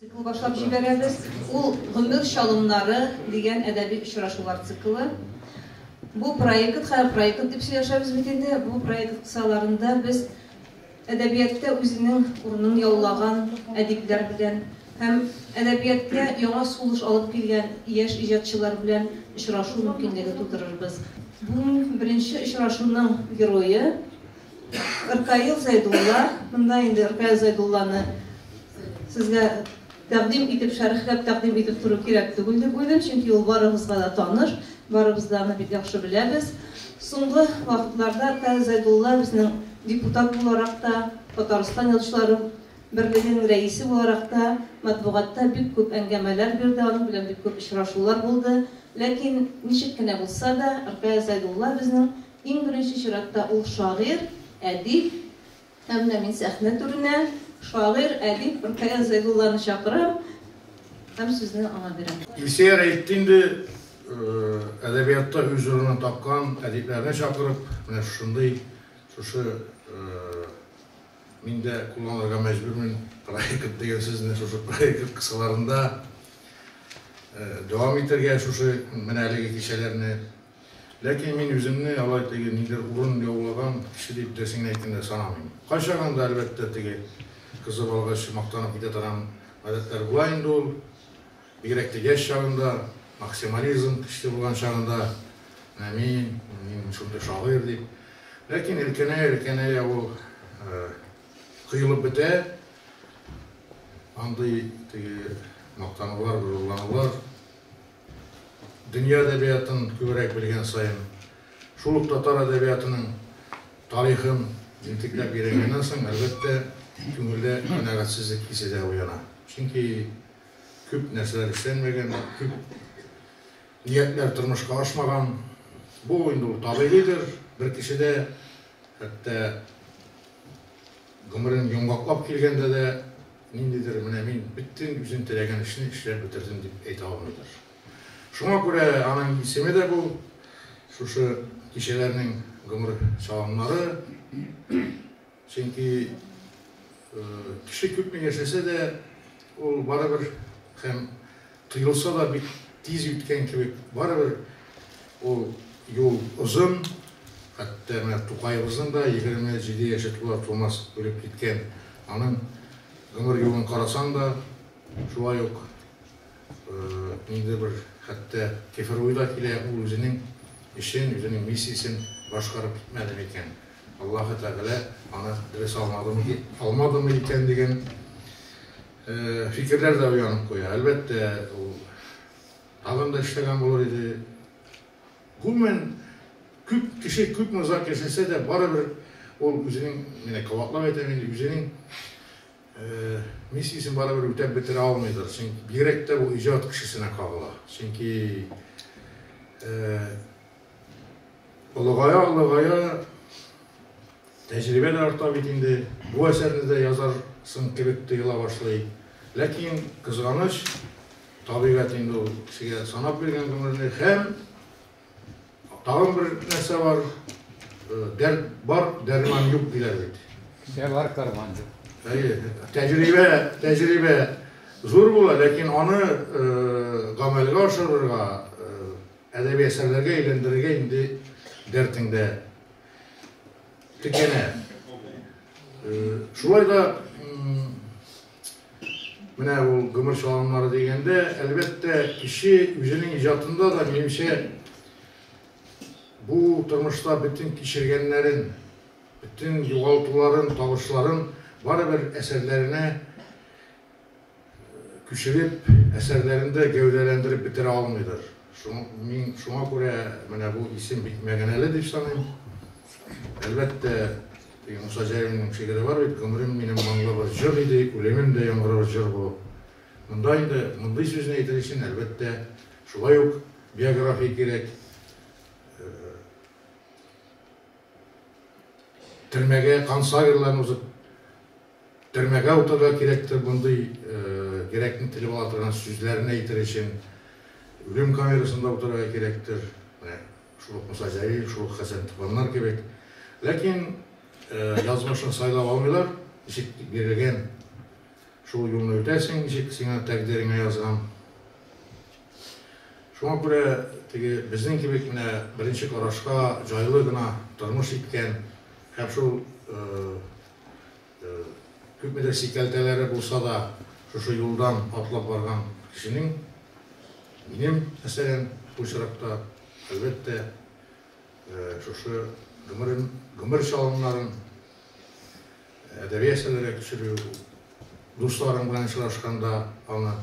Цикл башлап җибәрәбез. Ул Гомер чалымнары дигән әдәби очрашулар циклы. Бу проект, хәзер проект дип сөйләшәбез бит инде, бу проект кысаларында без әдәбиятта үзенең урынын яулаган әдипләр белән һәм әдәбиятка яңа сулыш алып килгән яшь иҗатчылар белән очрашу мөмкинлеге тудырырбыз. Бу беренче очрашуның герое Ркаил Зәйдулла. Монда инде Ркаил Зәйдулланы сезгә тәкъдим итеп, шәрехләп тәкъдим итеп тору кирәк түгел дип уйлыйм, чөнки ул барыбызга да таныш, барыбыз да аны бик яхшы беләбез. Соңгы вакытларда Ркаил Зәйдулла безнең депутат буларак та, Татарстан язучылары берлегенең рәисе буларак та матбугатта бик күп әңгәмәләр бирде, аның белән бик күп очрашулар булды. Ләкин ничек кенә булса да, Ркаил Зәйдулла безнең иң беренче чиратта ул шагыйрь, әдип. Һәм менә мин сәхнә түренә шагыйрь, әдип Ркаил Зәйдулланы чакырам һәм сүзне аңа бирәм. Илсөяр әйтте инде, әдәбиятта үз урынын тапкан әдипләрне чакырып, менә шушындый, шушы мин дә кулланырга мәҗбүрмен проект дигән сүзне, шушы проект кысаларында дәвам итәргә шушы менә әлеге кичәләрне. Ләкин мин үземне алай теге нидер урын яулаган кеше дип дөресен генә әйткәндә санамыйм. Кайчагында, әлбәттә, теге кызып алгач мактанып китә торган гадәтләр була инде ул. Бигрәк тә яшь чагында, максимализм көчле булган чагында, менә мин, мин шундый шагыйрь дип. Ләкин өлкәнәя-өлкәнәя ул коелып бетә. Андый теге мактанулар, горурланулар. Дөнья әдәбиятын күбрәк белгән саен, шул ук татар әдәбиятының тарихын җентекләп өйрәнгәннән соң, әлбәттә, күңелдә канәгатьсезлек хисе дә уяна. Чөнки күп нәрсәләр эшләнмәгән, күп ниятләр тормышка ашмаган. Бу инде ул табигыйдыр, бер кеше дә, хәтта гомерен йомгаклап килгәндә дә, ниндидер менә мин бөтен үзем теләгән эшне эшләп бетердем дип әйтә алмыйдыр. Шуңа күрә аның исеме дә бу, шушы кичәләрнең гомер чалымнары. Чөнки кеше күпме яшәсә дә, ул барыбер һәм тоелса да бик тиз үткән кебек, барыбер ул юл озын. Хәтта менә Тукаебызның да 27 яше тулар-тулмас үлеп киткән. Аның гомер юлын карасаң да, шулай ук ниндидер бер хәтта кефер уй да килә, ул үзенең эшен, үзенең миссиясен башкарып китмәде микән? Аллаһы Тәгалә аны дөрес алмадымы, алмадымы икән дигән фикерләр дә уянып куя. Әлбәттә, ул тагын да эшләгән булыр иде. Гомумән, күп кеше күпме озак яшәсә дә, барыбер ул үзенең, менә кабатлап әйтәм инде, үзенең миссиясен барыбер үтәп бетерә алмыйдыр. Чөнки бигрәк тә бу иҗат кешесенә кагыла. Чөнки олыгая-олыгая тәҗрибә дә арта бит инде. Бу әсәрне дә язарсың кебек тоела башлый. Ләкин кызганыч, табигать инде ул кешегә санап биргән гомерне һәм тагын бер нәрсә бар, дәрт бар, дәрман юк диләр бит. Кесә бар, карман юк. Әйе, тәҗрибә, тәҗрибә зур була, ләкин аны гамәлгә ашырырга, әдәби әсәрләргә әйләндерергә инде дәртеңдә төкәнә. Шулай да менә ул гомер чалымнары дигәндә, әлбәттә, кеше үзенең иҗатында да, минемчә, бу тормышта бөтен кичергәннәрен, бөтен югалтуларын, табышларын барыбер әсәрләренә күчереп, әсәрләрендә гәүдәләндереп бетерә алмыйдыр. Мин шуңа күрә менә бу исем бик мәгънәле дип саныйм. Әлбәттә, теге Муса Җәлилнең шигыре бар бит, гомерем минем моңлы бер җыр иде, үлемем дә яңгырар җыр булып. Монда инде мондый сүзне әйтер өчен, әлбәттә, шулай ук биография кирәк. Төрмәгә, концлагерьларны узып, төрмәгә утырырга кирәктер мондый йөрәкне телеп ала торган сүзләрне әйтер өчен. Үлем камерасында утырырга кирәктер. Менә шул ук Муса Җәлил, шул ук Хәсән Туфаннар кебек. Ләкин язмышын сайлап алмыйлар, ничек бирелгән, шул юлны үтәсең, ничек сиңа тәкъдиреңә язган. Шуңа күрә теге безнең кебек менә беренче карашка җайлы гына тормыш иткән һәм шул күпмедер сикәлтәләре булса да шушы юлдан атлап барган кешенең, минем, мәсәлән, бу очракта, әлбәттә, шушы гомерен, гомер чалымнарын әдәби әсәрләргә күчерү, дусларың белән очрашканда аны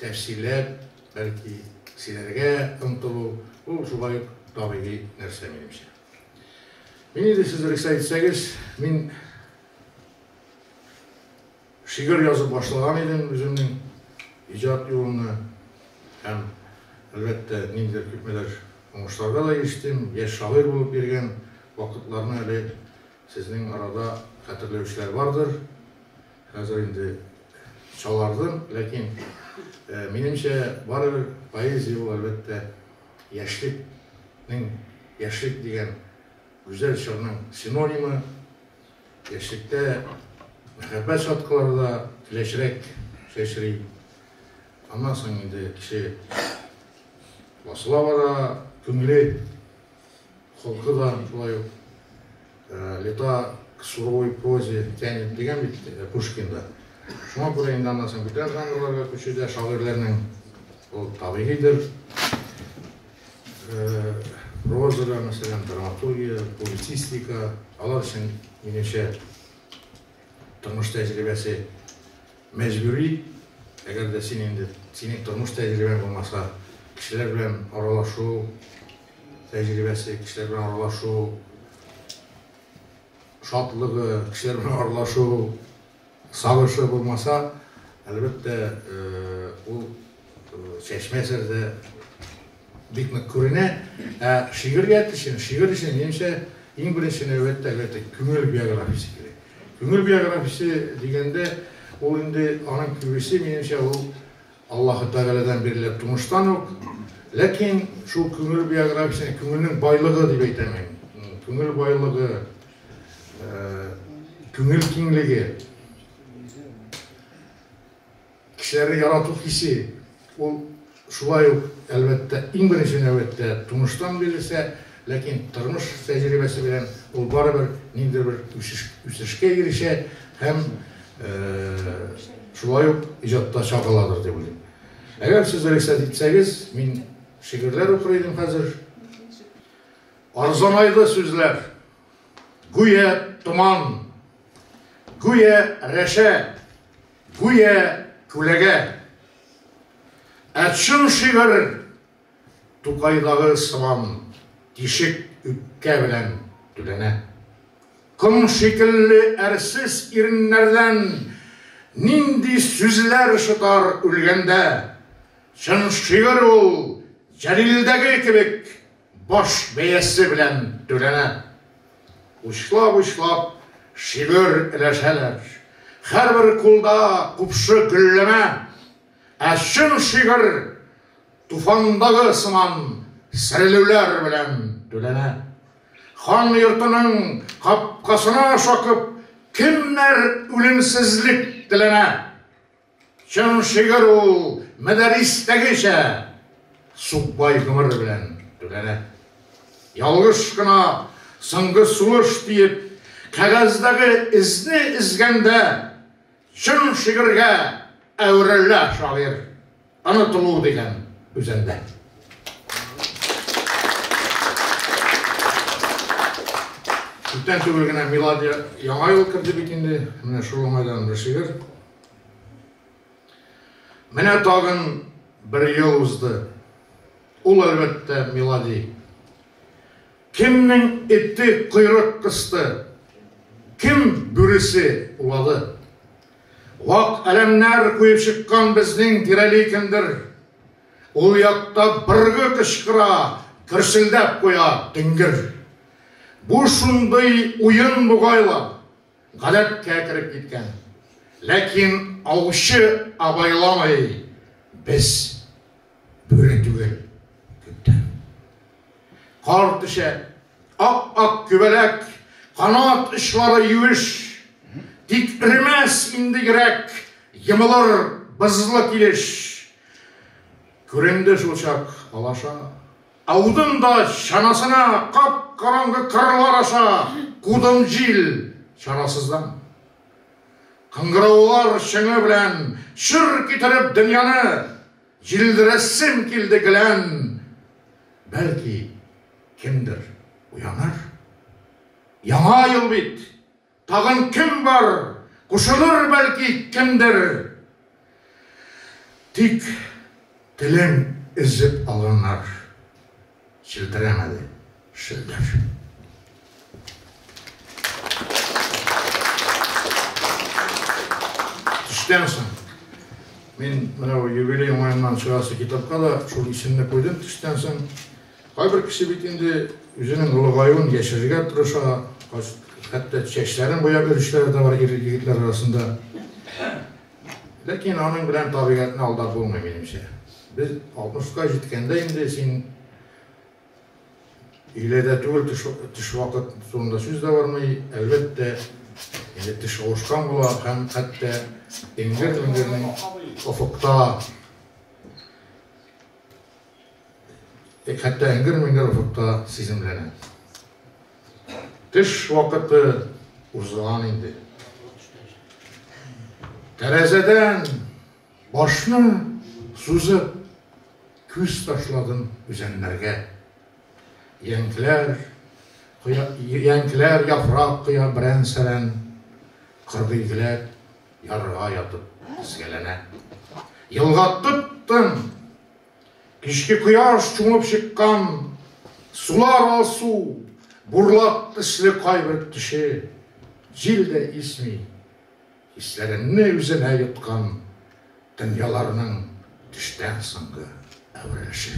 тәфсилләп, бәлки сөйләргә омтылу, ул шулай ук табигый нәрсә, минемчә. Мин инде, сез рөхсәт итсәгез, мин шигырь язып башлаган идем үземнең иҗат юлымны һәм, әлбәттә, ниндидер күпмедер уңышларга да ирештем. Яшь шагыйрь булып йөргән вакытларны әле сезнең арада хәтерләүчеләр бардыр. Хәзер инде чалардым, ләкин, минемчә, барыбер поэзия ул, әлбәттә, яшьлекнең, яшьлек дигән гүзәл чорның синонимы. Яшьлектә мәхәббәт чаткылары да көләчрәк чәчри. Аннан соң инде кеше басыла бара, күңеле, холкы да шулай ук. Лета к суровой прозе тянет дигән бит Пушкин да. Шуңа күрә инде аннан соң бүтән жанрларга күчү дә шагыйрьләрнең ул табигыйдыр. Проза да, мәсәлән, драматургия, публицистика, алар өчен, минемчә, тормыш тәҗрибәсе мәҗбүри. Әгәр дә син инде, синең тормыш тәҗрибәң булмаса, кешеләр белән аралашу тәҗрибәсе, кешеләр белән аралашу шатлыгы, кешеләр белән аралашу сагышы булмаса, әлбәттә, ул чәчмә әсәрдә бик нык күренә. Ә шигърият өчен, шигырь өчен, минемчә, иң беренче нәүбәттә, әлбәттә, күңел биографиясе кирәк. Күңел биографиясе дигәндә, ул инде аның күбесе, минемчә, ул Аллаһы Тәгаләдән бирелә тумыштан ук. Ләкин шул күңел биографиясен, күңелнең байлыгы дип әйтәм мин. Күңел байлыгы, күңел киңлеге, кешеләрне ярату хисе, ул шулай ук, әлбәттә, иң беренче нәүбәттә тумыштан бирелсә, ләкин тормыш тәҗрибәсе белән ул барыбер ниндидер бер үсеш, үсешкә ирешә һәм шулай ук иҗатта чагыладыр дип уйлыйм. Әгәр сез рөхсәт итсәгез, мин шигырьләр укыр идем хәзер. Арзанайды сүзләр, гүя томан, гүя рәшә, гүя күләгә. Ә чын шигырь Тукайдагы сыман тишек үпкә белән түләнә. Ком шикелле әрсез иреннәрдән нинди сүзләр шытар үлгәндә. Чын шигырь ул Җәлилдәге кебек баш бәясе белән түләнә. Учлап-учлап шигырь өләшәләр. Һәрбер кулда купшы гөлләмә. Ә чын шигырь туфандагы сыман сәрелүләр белән түләнә. Хан йортының капкасына шакып, кемнәр үлемсезлек теләнә. Чын шигырь ул мөдәрристәгечә сукбай гомер белән түләнә. Ялгыш кына соңгы сулыш диеп, кәгазьдәге эзне эзгәндә, чын шигырьгә әверелә шагыйрь. Онытылу дигән үзәндә. Күптән түгел генә милади Яңа ел керде бит инде. Менә шул уңайдан бер шигырь. Менә тагын бер ел узды. Ул, әлбәттә, милади. Кемнең эте койрык кысты? Кем бүресе улады? Вак әләмнәр куеп чыккан безнең тирәли кемдер. Ул якта быргы кычкыра, гөрселдәп куя диңгер. Бу шундый уен бугай ла, гадәткә кереп киткән. Ләкин аучы абайламый, без бүре түгел күптән. Кар төшә, ап-ак күбәләк, канат очлары юеш. Тик эремәс инде йөрәк, йомылыр бозлы килеш. Күренде шулчак алаша. Аудым да чанасына кап-караңгы кырлар аша кудым җил чарасыздан. Кыңгыраулар чыңы белән чыр китереп дөньяны җилдерәсем килде гелән. Бәлки, кемдер уяныр. Яңа ел бит! Тагын кем бар? Кушылыр бәлки кемдер. Тик телем өзеп алганнар. Челтерәмәде шөлдер. Төштән соң мин менә бу юбилей уңаеннан чыгасы китапка да шул исемне куйдым төштән соң. Кайбер кеше бит инде үзенең олыгаюын яшерергә тырыша, хәтта чәчләрен буяп йөрүчеләр дә бар ир-егетләр арасында. Ләкин аның белән табигатьне алдап булмый, минемчә. Без 60-ка җиткәндә инде син өйләдә түгел, төш, төш вакыт турында сүз дә бармый. Әлбәттә, инде теш авышкан була һәм хәтта эңгер-меңгернең офыкта Хәтта эңгер-меңгер офыкта сиземләнә. Төш вакыты узган инде. Тәрәзәдән башны сузып күз ташладым үзәннәргә. Янкеләр, янкеләр яфрак коя берән-сәрән, кыргыйгеләр ярга ятып изгәләнә. Елга тып-тын, Кичке кояш чумып чыккан, сулар алсу, бурлат төсле кайбер төше, җил дә исми, хисләреңне үзенә йоткан дөньяларның төштән соңгы әверелеше.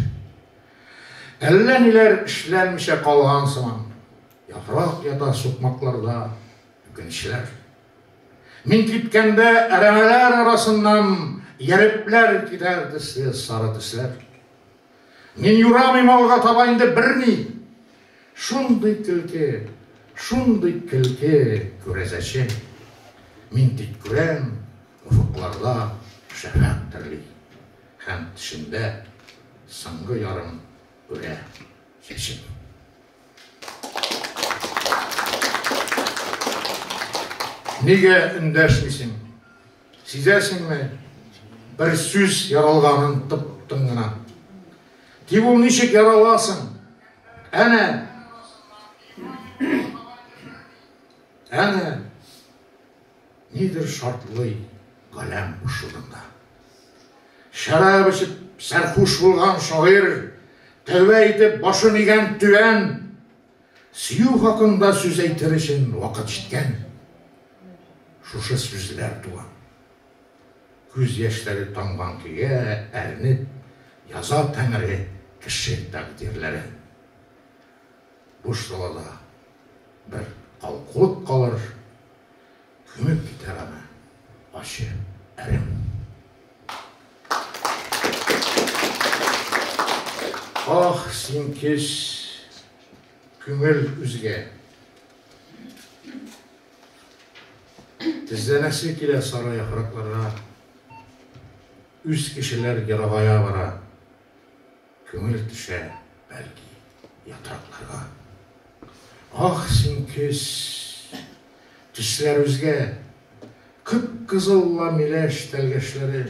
Әллә ниләр эшләнмичә калган сыман, яфрак ята сукмакларда үкенечләр. Мин киткәндә әрәмәләр арасыннан Ярепләр китәр төсле сары төсләр. Мин юрамыйм алга таба инде берни. Шундый көлке, шундый көлке күрәзәче. Мин тик күрәм, офыкларда шәфәкъ дөрли. Һәм төшемдә соңгы ярым үрә чәчем. Нигә эндәшмисең? Сизәсеңме, бер сүз яралганын тып-тын гына. Тик ул ничек яраласың? Әнә! Әнә! Нидер шартлый галәм бушлыгында. Шәраб эчеп сәрхуш булган шагыйрь, тәүбә итеп башын игән түбән, сөю хакында сүз әйтер өчен вакыт җиткән. Шушы сүзләр туган. Күз яшьләре тамган көйгә әрнеп яза Тәңре кеше тәкъдирләрен. Буш далада бер калкулык калыр, Күмеп китәр аны ачы әрем. Ах, син кеш, күңел үзгә. Тезләнәсе килә сары яфракларга. Үз кешеләр ерагая бара. Күңел төшә, бәлки, ятракларга. Ах, син көз! Төсләр үзгә. Кып-кызыл ла миләш тәлгәшләре.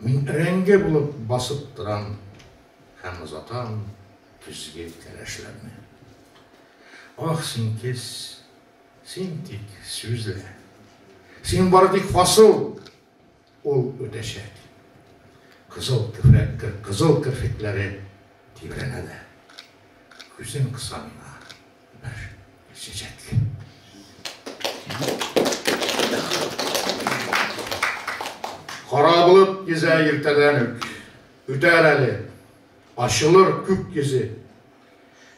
Мин өрәңге булып басып торам һәм озатам көзге кәләшләрне. Ах, син көз! Син тик сүз лә. Син бары тик фасыл! Ул үтәчәк. Кызыл кефрәк, кызыл керфекләре тибрәнә дә, күзен кыса миңа бер чәчәк. Кара болыт йөзә иртәдән үк. Үтәр әле, ачылыр күк йөзе.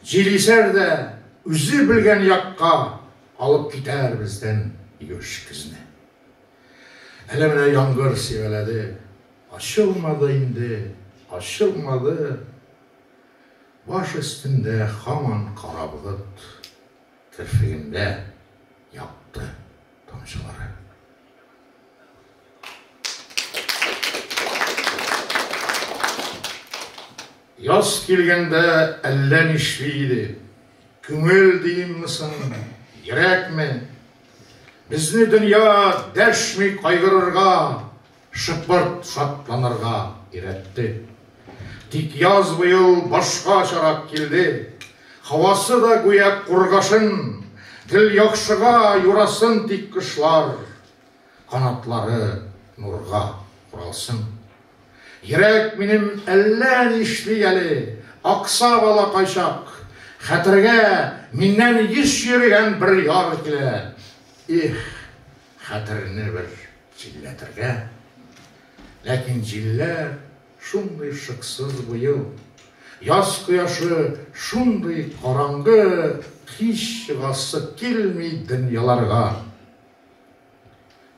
Җил исәр дә, үзе белгән якка алып китәр бездән юеш көзне. Әле менә яңгыр сибәләде. Ачылмады инде, ачылмады. Баш өстендә һаман кара болыт, керфегендә якты тамчылары. Яз килгәндә әллә нишли иде. Күңел диимме соң, йөрәкме? Безне дөнья дәшми кайгырырга, шыпырт шатланырга өйрәтте. Тик яз быел башкачарак килде. Һавасы да гүя кургашын, гел яхшыга юрасын тик кошлар. Канатлары нурга уралсын. Йөрәк минем әллә нишли әле, аксап ала кайчак. Хәтергә миннән еш йөргән бер яр килә. Их, хәтерне бер җилләтергә. Ләкин җилләр шундый шыксыз быел. Яз кояшы шундый караңгы, һич чыгасы килми дөньяларга.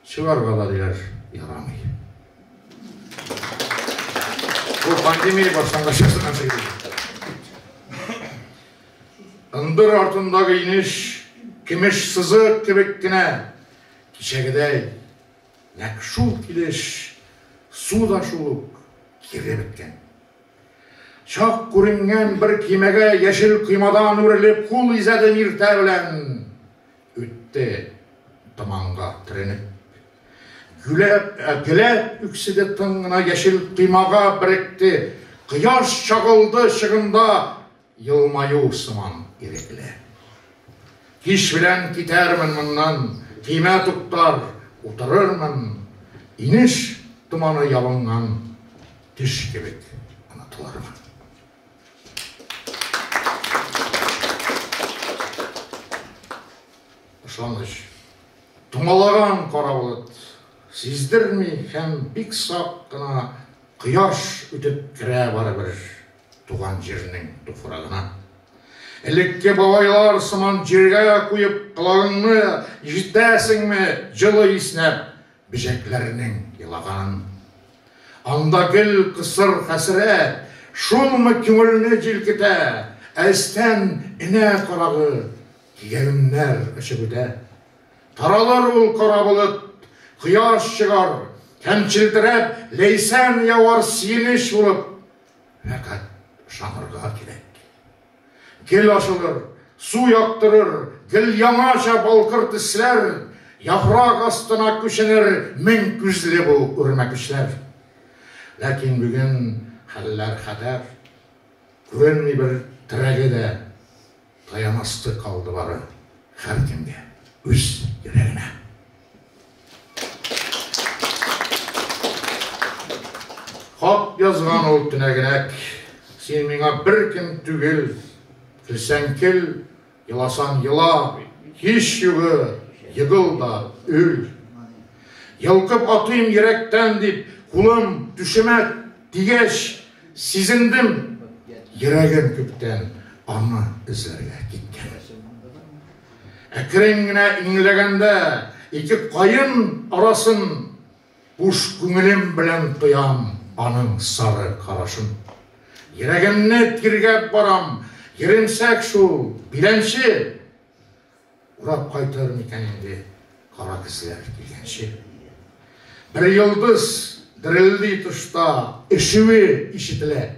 Чыгарга да диләр, ярамый. Бу пандемия башлангач язылган шигырь. Ындыр артындагы инеш көмеш сызык кебек кенә, кичәгедәй нәкъ шул килеш су да шул ук кире беткән. Чак күренгән бер көймәгә яшел коймадан үрелеп кул изәдем иртә белән. Үтте томанга төренеп. Гүләп, геләп үкседе тын гына яшел коймага беректе. Кояш чагылды чыгында елмаю сыман ирекле. Кич белән китәрмен моннан, көймә туктар, утырырмын. Инеш томаны ябынган төш кебек онытылырмын. Ышаныч. Томалаган кара болыт сиздерми һәм бик сак кына кояш үтеп керә барыбер туган җирнең туфрагына. Элекке бабайлар сыман җиргә куеп колагыңны ишетәсеңме җылы иснәп бөҗәкләрнең елаганын. Анда гел кысыр хәсрәт, шулмы күңелне җилкетә, ә өстән энә карагы кигәвеннәр очып үтә. Таралыр ул кара болыт, кояш чыгар, һәм челтерәп ләйсән явар сөенеч булып. Фәкать ышанырга кирәк. Гел ачылыр, су яктырыр, гел яңача балкыр төсләр, яфрак астына күченер мең күзле бу үрмәкүчләр. Ләкин бүген хәлләр хәтәр, күренми бер терәге дә, таянасты калды бары һәркемгә үз йөрәгенә. Хат язган ул төнәгенәк, син миңа беркем түгел, көлсәң көл, еласаң ела, һич югы егыл да өл. Йолкып атыйм йөрәктән дип, кулым түшемә тигәч, сизендем, йөрәгем күптән аны эзләргә киткән. Әкрен генә иңләгәндә ике каен арасын буш күңелем белән тоям аның сары карашын. Йөрәгемне тиргәп барам, йөремсәк шул, биләмче. Урап кайтыр микән инде кара көзләр килгәнче. Бер йолдыз дерелди тышта, өшүе ишетелә.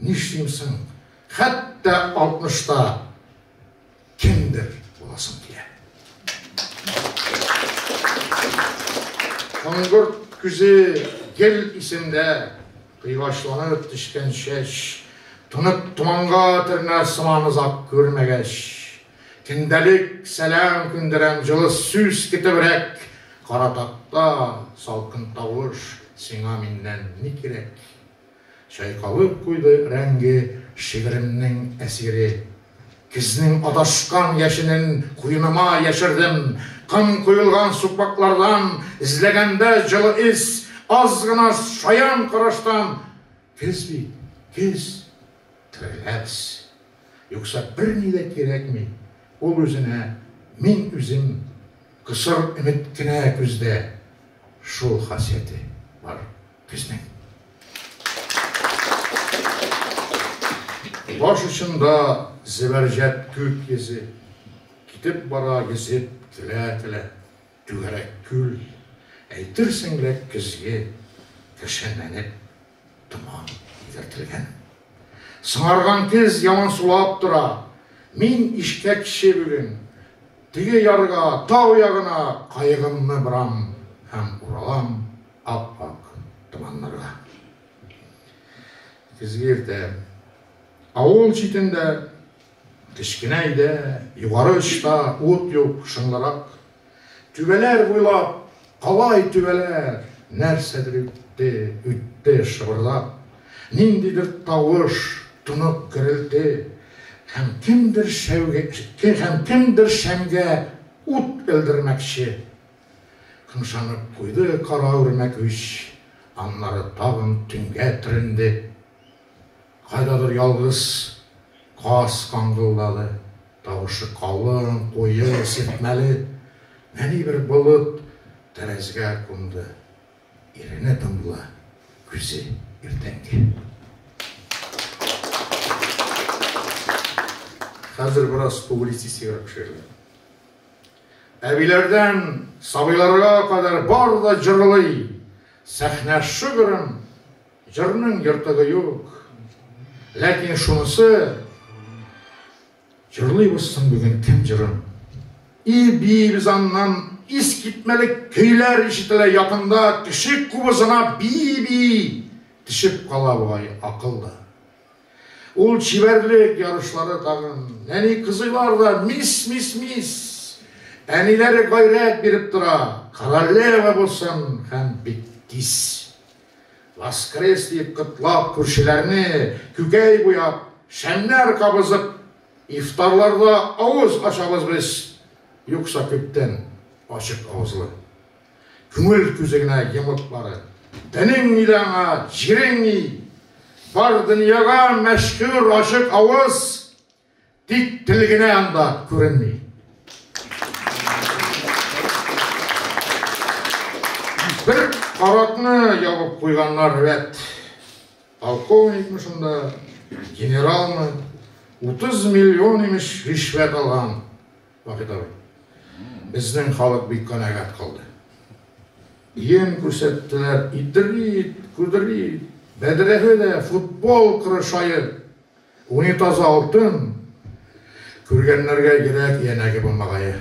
Нишлим соң, хәтта алтмышта кемдер буласым килә. Коңгырт күзе гел исемдә, кыйгачланып төшкән чәч, тонык томанга төренә сыман озак күрмәгәч. Көндәлек сәлам күндерәм, җылы сүз көтебрәк, кара такта, салкын тавыш, сиңа миннән ни кирәк? Чайкалып куйды өрәңге шигыремнең әсире. Көзнең адашкан яшенен куеныма яшердем. Ком коелган сукмаклардан эзләгәндә җылы эз, аз гына шаян караштан. Көз бит, көз, тереләбез. Юкса берни дә кирәкми, ул үзенә, мин үзем, кысыр өмет кенә күздә, шул хасияте бар. Көзнең. Баш очында зөбәрҗәт күк йөзе, Китеп бара йөзеп көлә-көлә. Түгәрәк күл, әйтерсең лә көзге, Кешәнләнеп томан йөгертелгән. Сыңарган көз ямансулап тора. Мин ишкәкче бүген. Теге ярга, тау ягына каегымны борам һәм уралам ап-ак томаннарга. Көзге иртә. Авыл читендә, кечкенә өйдә, югары очта ут юк, шомлырак. Түбәләр буйлап, калай түбәләр, нәрсәдер үтте, үтте шыбырдап. Ниндидер тавыш, тонык гөрелте. Һәм кемдер шәүгә, һәм кемдер шәмгә ут элдермәкче. Кымшанып куйды кара үрмәкүч, аннары тагын төнгә төренде. Кайдадыр ялгыз каз каңгылдады. Тавышы калын, куе, сиртмәле. Нәни бер болыт тәрәзгә кунды. Ирене дымлы, күзе иртәнге. Хәзер бераз публицистиграк шигырьләр. Әбиләрдән сабыйларга кадәр бар да җырлый. Сәхнә шыгрым, Җырның ертыгы юк. Ләкин шунысы, җырлыйбыз соң бүген кем җырын? И биибез аннан искитмәле көйләр ишетелә якында кеше кубызына бии-бии төшеп кала бугай акыл да. Ул чибәрлек ярышлары тагын, нәни кызыйлар да мисс, мисс, мисс. Әниләре гайрәт биреп тора, королева булсын һәм бик тиз. Воскрес дип котлап күршеләрне, күкәй буяп, шәмнәр кабызып, ифтарларда авыз ачабыз без, юкса күптән ачык авызлы. Күңел күзе генә йомык бары. Денең ни дә аңа, җирең ни? Бар дөньяга мәшһүр ачык авыз, Тик тел генә анда күренми. Бер каракны ябып куйганнар вәт. Полковникмы шунда, генералмы, 30 миллион имеш ришвәт алган. Вахит абый. Безнең халык бик канәгать калды. Иен күрсәттеләр, идрит, кудрит, бәдрәфе дә, футбол кыры шаер. Унитазы алтын, күргәннәргә йөрәк өянәге булмагае.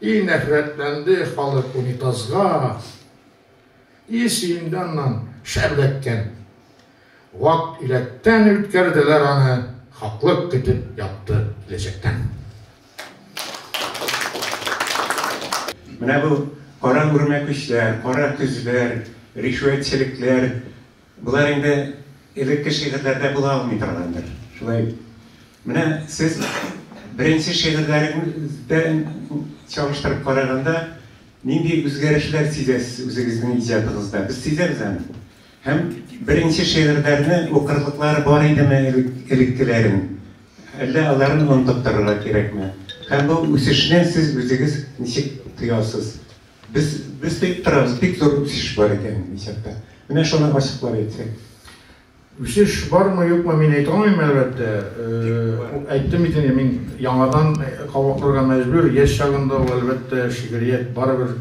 И нәфрәтләнде халык унитазга, и сөенде аннан шәп эләккән. Вак иләктән үткәрделәр аны, хаклык көтеп ятты киләчәктән. Менә бу кара үрмәкүчләр, кара көзләр, ришвәтчелекләр, Болар инде элекке шигырьләрдә була алмый торгандыр. Шулай бит. Менә сез беренче шигырьләрегездән чагыштырып караганда, нинди үзгәрешләр сизәсез үзегезнең иҗатыгызда? Без сизәбез аны. Һәм беренче шигырьләрне укырлыклары бар идеме элеккеләрен? Әллә аларын онытып торырга кирәкме? Һәм бу үсешне сез үзегез ничек тоясыз? Без, без тоеп торабыз, бик зур үсеш бар икән иҗатта. Менә шуны ачыклап әйтсәк. Үсеш бармы, юкмы, мин әйтә алмыйм, әлбәттә. Әйттем бит инде, мин яңадан кабатларга мәҗбүр. Яшь чагында ул, әлбәттә, шигърият барыбер,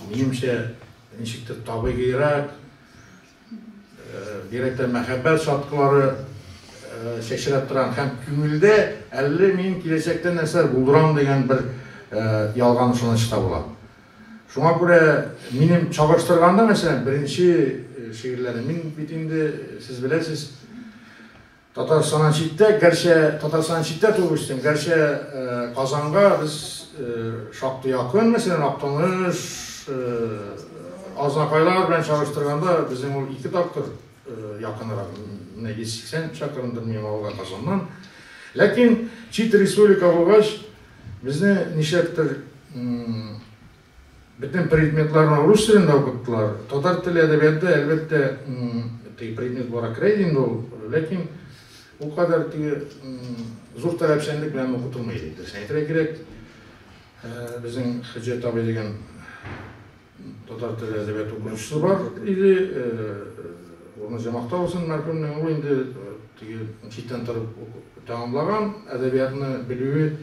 минемчә, ничектер табигыйрак, Бигрәк тә мәхәббәт чаткылары чәчрәп торган һәм күңелдә әллә мин киләчәктә нәрсәләр булдырам дигән бер ялган ышаныч та була. Шуңа күрә минем чагыштырганда, мәсәлән, беренче шигырьләрем, мин бит инде, сез беләсез, Татарстаннан читтә, гәрчә Татарстаннан читтә туып үстем, гәрчә Казанга без шактый якын, мәсәлән, Актаныш, Азнакайлар белән чагыштырганда безнең ул ике тапкыр якынрак, менә 180 чакрымдыр минем авылга Казаннан. Ләкин чит республика булгач, безне нишләптер Бөтен предметларны рус телендә укыттылар. Татар теле әдәбияты, әлбәттә, теге предмет буларак керә иде инде ул, ләкин ул кадәр теге зур таләпчәнлек белән укытылмый иде. Дөресен әйтергә кирәк, безнең Хөҗҗәт абый дигән татар теле әдәбияты укытучысы бар иде. Урыны җомахта булсын мәрхүмнең, ул инде теге читтән торып тәмамлаган, әдәбиятны белүе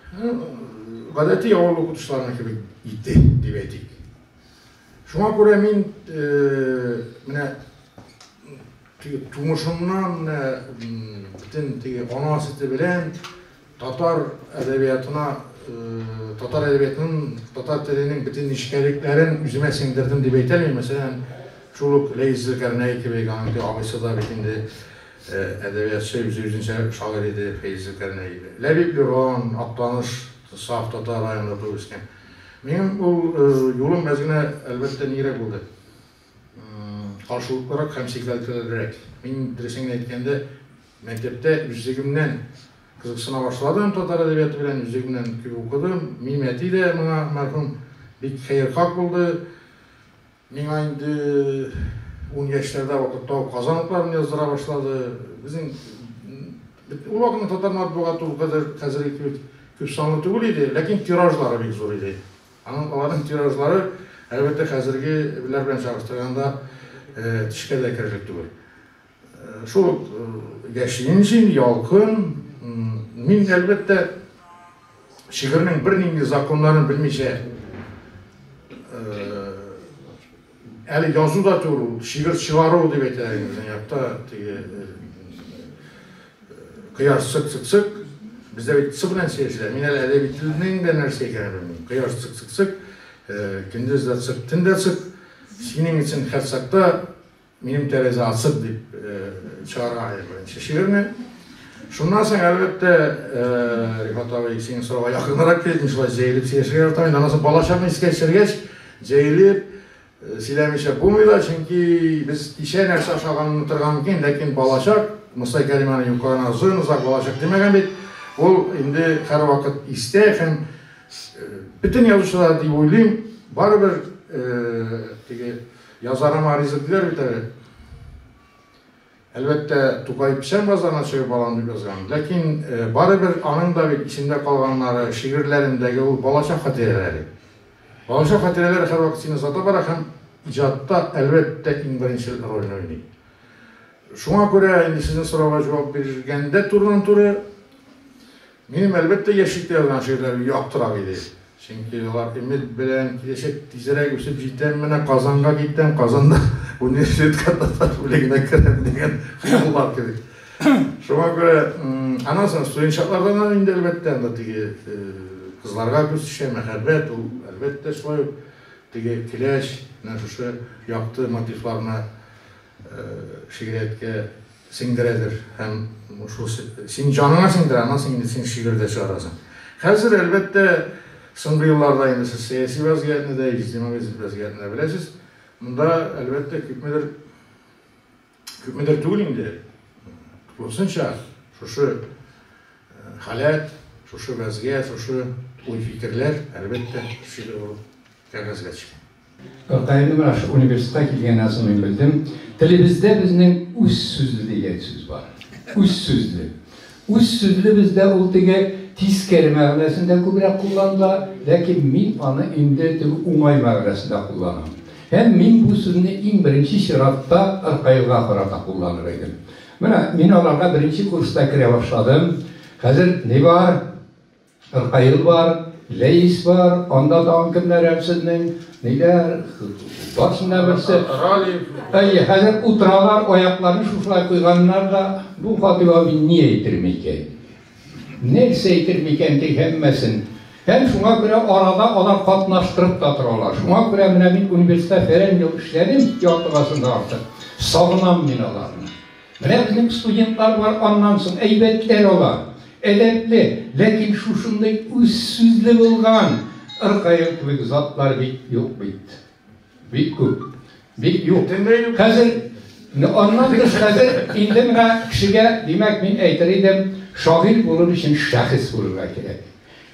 Гадәти авыл укытучыларының кебек иде, дип әйтик. Шуңа күрә мин менә Теге тумышымнан менә бөтен теге ана сөте белән татар әдәбиятына, татар әдәбиятының, татар теленең бөтен нечкәлекләрен үземә сеңдердем дип әйтә алмыйм. Мәсәлән, шул ук Ләйс Зөлкәрнәй кебек, аның теге абыйсы да бит инде әдәбиятчы, үзе үзенчә шагыйрь иде Фәиз Зөлкәрнәй. Ләбиб Лерон, Актаныш, саф татар районында туып үскән. Минем ул юлым әз генә, әлбәттә, нирәк булды. Каршылыклырак һәм сикәлтәлерәк. Мин, дөресен генә әйткәндә, мәктәптә үзлегемнән кызыксына башладым татар әдәбияты белән, үзлегемнән күп укыдым. Минем әти дә моңа мәрхүм бик хәерхак булды. Миңа инде 10 яшьләрдә вакытта ук Казан утларын яздыра башлады. Безнең ул вакытның татар матбугаты ул кадәр хәзерге кебек күп санлы түгел иде, ләкин тиражлары бик зур иде. Аның аларның тиражлары, әлбәттә, хәзергеләр белән чагыштырганда тешкә дә керерлек түгел. Шул ук Яшин син, Ялкын. Мин, әлбәттә, шигырьнең бернинди законнарын белмичә, әле язу да түгел ул, шигырь чыгару дип әйтәләр инде безнең якта, теге кояш цык цык цык, бездә бит ц белән сөйләшәләр. Мин әле әдәби телнең дә нәрсә икәнен белмим. Кояш цык цык цык, көндез дә цык, төн дә цык, синең өчен һәр чакта минем тәрәзә ачык дип чыгарган идем беренче шигырьне. Шуннан соң, әлбәттә, Рифат абый, синең сорауга якынрак килеп, мин шулай җәелеп сөйләшергә яратам инде. Аннан соң балачакны искә төшергәч, җәелеп сөйләмичә булмый да, чөнки без кичә нәрсә ашаганын онытырга мөмкин, ләкин балачак, Мостай Кәрим аны юкка гына озын-озак балачак димәгән бит, ул инде һәрвакыт истә һәм бөтен язучылар дип уйлыйм, барыбер теге язарыма ризык диләр бит әле. Әлбәттә, Тукай печән базарына чыгып алам дип язган. Ләкин барыбер аның да бит исендә калганнары, шигырьләрендәге ул балачак хатирәләре. Балачак хатирәләре һәрвакыт сине озата бара һәм иҗатта, әлбәттә, иң беренче рольне уйный. Шуңа күрә инде сезнең сорауга җавап биргәндә турыдан-туры, минем, әлбәттә, яшьлектә язган шигырьләрем яктырак иде. Чөнки алар өмет белән киләчәк тизрәк үсеп җитәм, менә Казанга китәм, Казанда университетка татар бүлегенә керәм дигән хыяллар кебек. Шуңа күрә, аннан соң студент чаклардан да инде, әлбәттә, анда теге кызларга күз төшә, мәхәббәт, ул, әлбәттә, шулай ук теге көләч, менә шушы якты мотивларны шигърияткә сеңдерәдер һәм шул син җаныңа сеңдерә, аннан соң инде син шигырь дә чыгарасың. Хәзер, әлбәттә, соңгы елларда инде сез сәяси вазгыятьне дә, иҗтимагый вазгыятьне дә беләсез. Монда, әлбәттә, күпмедер, күпмедер түгел инде, тулысынча шушы халәт, шушы вазгыять, шушы уй-фикерләр, әлбәттә, шигырь булып кәгазьгә төшкән. Ркаилне менә шул университетка килгәннән соң мин белдем. Телебездә безнең үз сүзле дигән сүз бар. Үз сүзле. Үз сүзле бездә ул теге тискәре мәгънәсендә күбрәк кулланыла, ләкин мин аны инде теге уңай мәгънәсендә кулланам. Һәм мин бу сүзне иң беренче чиратта Ркаилгә карата кулланыр идем. Менә мин аларга беренче курста керә башладым. Хәзер ни бар? Ркаил бар, Ләис бар, анда тагын кемнәр әле сезнең, ниләр, барсын да берсе. Ралиф. Әйе, хәзер утыралар, аякларын шушылай куйганнар да, бу Хатыйп абый ни әйтер микән? Нәрсә әйтер микән ди һәммәсен. Һәм шуңа күрә арада алар катнаштырып та торалар. Шуңа күрә менә мин университетта фәлән ел эшләдем, ярты гасырдан артык. Сагынам мин аларны. Менә безнең студентлар бар аннан соң, әйбәтләр алар, әдәпле, ләкин шушындый үз сүзле булган Ркаил кебек затлар бик юк бит. Бик күп. Бик юк. Хәзер аннан тыш хәзер инде менә кешегә, димәк, мин әйтер идем, шагыйрь булыр өчен шәхес булырга кирәк.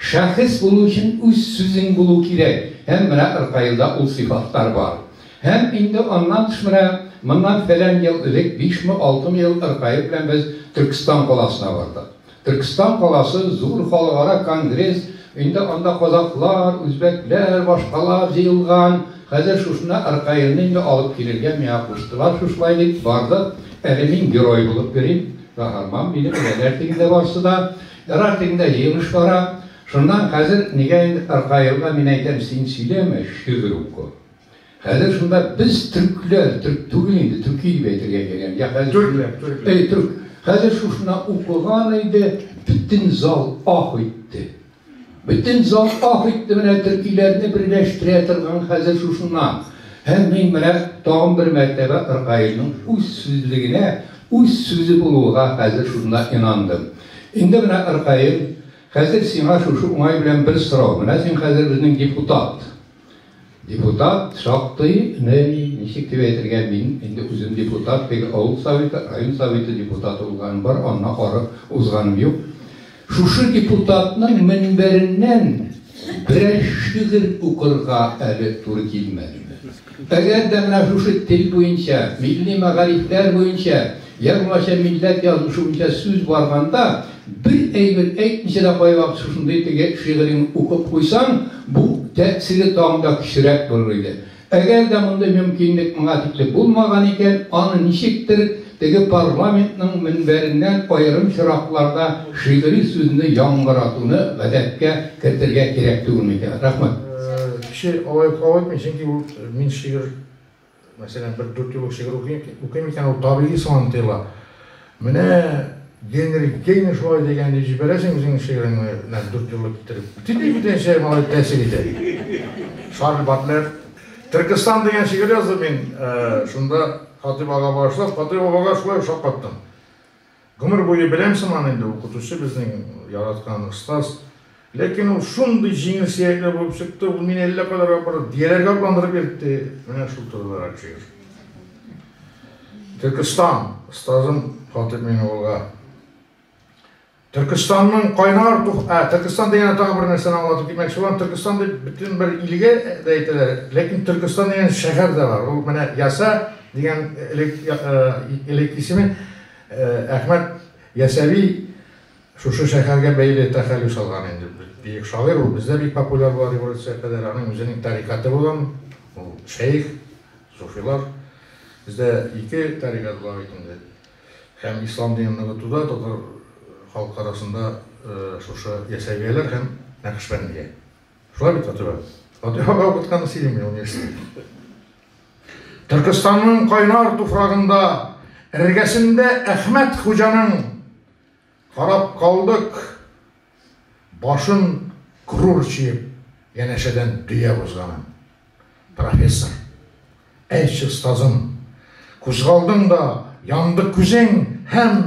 Шәхес булу өчен үз сүзең булу кирәк. Һәм менә Ркаилда ул сыйфатлар бар. Һәм инде аннан тыш менә моннан фәлән ел элек, бишме, алтымы ел Ркаил белән без Төркестан каласына бардык. Төркестан каласы зур халыкара конгресс, инде анда казакълар, үзбәкләр, башкалар җыелган. Хәзер шушында Ркаилне инде алып килергә миңа куштылар, шушылай дип бардык. Әле мин герой булып йөрим, каһарман мине беләләр тегендә барсы да. Ярар, тегендә җыелыш бара. Шуннан хәзер нигә инде Ркаилгә мин әйтәм, син сөйләмә, шигырь укы. Хәзер шунда без төркләр, төрк түгел инде, төрки дип әйтергә кирәк. Я хәзер Төркләр, төркләр. Әй, төрк. Хәзер шушына укыган иде, бөтен зал ах итте. Бөтен зал ах итте, менә төркиләрне берләштерә торган хәзер шушына. Һәм мин менә тагын бер мәртәбә Ркаилнең үз сүзлегенә, үз сүзе булуга хәзер шунда инандым. Инде менә Ркаил, хәзер сиңа шушы уңай белән бер сорау. Менә син хәзер безнең депутат. Депутат шактый, ничек дип әйтергә, мин инде үзем депутат, теге авыл советы, район советы депутаты булганым бар, аннан ары узганым юк. Шушы депутатның мөнбәреннән берәр шигырь укырга әле туры килмәдеме? Әгәр дә менә шушы тел буенча, милли мәгарифләр буенча, я булмаса милләт язмышы буенча сүз барганда, бер әйбер әйтмичә дә кайвакыт шушындый теге шигыреңне укып куйсаң, бу тәэсире тагын да көчлерәк булыр иде. Әгәр дә мондый мөмкинлек моңа тикле булмаган икән, аны ничектер теге парламентның мөнбәреннән аерым чиракларда шигъри сүзне яңгыратуны гадәткә кертергә кирәк түгел микән? Рәхмәт. Кеше алай кабул итми, чөнки ул мин шигырь, мәсәлән, бер дүрт юллык шигырь укыйм икән, ул табигый сыман тоела. Менә Генрих Гейне шулай дигән дип җибәрәсең үзеңнең шигыреңне, менә дүрт юллык китереп. Бөтенләй бүтәнчә малай тәэсир итә. Шарль Батлер Төркестан дигән шигырь яздым мин, шунда Хатыйп ага багышлап, Хатыйп абага шулай шаккаттым. Гомер буе беләм сыман инде, укытучы безнең яраткан остаз. Ләкин ул шундый җиңел сөякле булып чыкты, ул мине әллә кайларга апарып, дияләргә атландырып йөртте. Менә шул турыдарак шигырь. Төркестан, остазым Хатыйп Миңнуллага. Төркестанның кайнар тух, ә, Төркестан дигән тагы бер нәрсәне аңлатып китмәкче булам. Төркестан дип бөтен бер илгә дә әйтәләр, ләкин Төркестан дигән шәһәр дә бар. Ул менә Яса дигән элек элек исеме Әхмәт Ясәви шушы шәһәргә бәйле тәхәллүс алган инде. Бөек шагыйрь ул, бездә бик популяр була революция кадәр. Аның үзенең тарикаты булган, ул шәех, суфилар. Бездә ике тарикат була бит инде. Һәм ислам динен ныгытуда татар халкы арасында шушы ясәвияләр һәм нәкышбәндия. Шулай бит, Фатыйма? Фатыймага укытканны сөйлим мин университетта. Төркестанның кайнар туфрагында, эргәсендә Әхмәт хуҗаның карап калдык, башын горур чөеп, янәшәдән дөя узганын. Профессор, әйтче, остазым, кузгалдың да, янды күзең һәм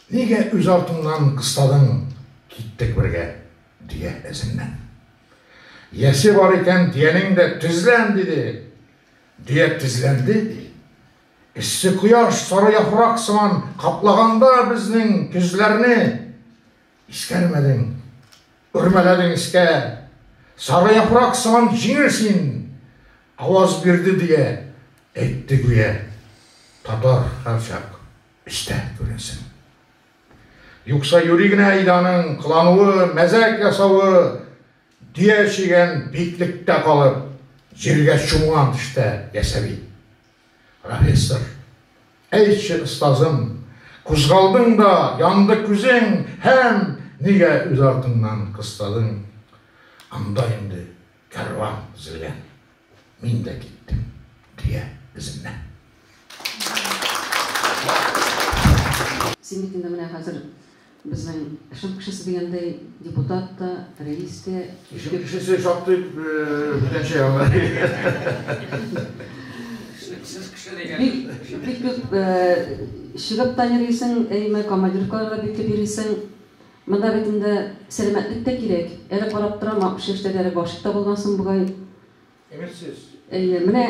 нигә үз артыңнан кыстадың, киттек бергә дөя эзеннән. Ясе бар икән дөянең дә тезлән, диде. Дөя тезләнде, ди. Эссе кояш сары яфрак сыман каплаганда безнең көзләрне искәрмәдең, үрмәләдең өскә. Сары яфрак сыман җиңел син, аваз бирде дөя, әйтте гүя, татар һәрчак өстә күренсен. Юкса юри генә иде аның кылануы, мәзәк ясавы, дөя чигән биклектә калып, җиргә чумган төштә Ясәви. Профессор, әйтче, остазым, кузгалдың да, янды күзең һәм нигә үз артыңнан кыстадың? Анда инде кәрван төзелгән. Мин дә киттем дөя эзеннән. Син бит инде менә хәзер безнең эшем кешесе дигәндәй, депутат та, рәис тә. Эшем кешесе шактый бүтәнчә аңа. Эшлексез кеше дигән. Бик, бик күп чыгып та йөрисең, әйме, командировкаларга бик күп йөрисең. Монда бит инде сәламәтлек тә кирәк. Әле карап торам, 60 яшьтә дә әле гашыйк та булгансың бугай. Өметсез. Әйе, менә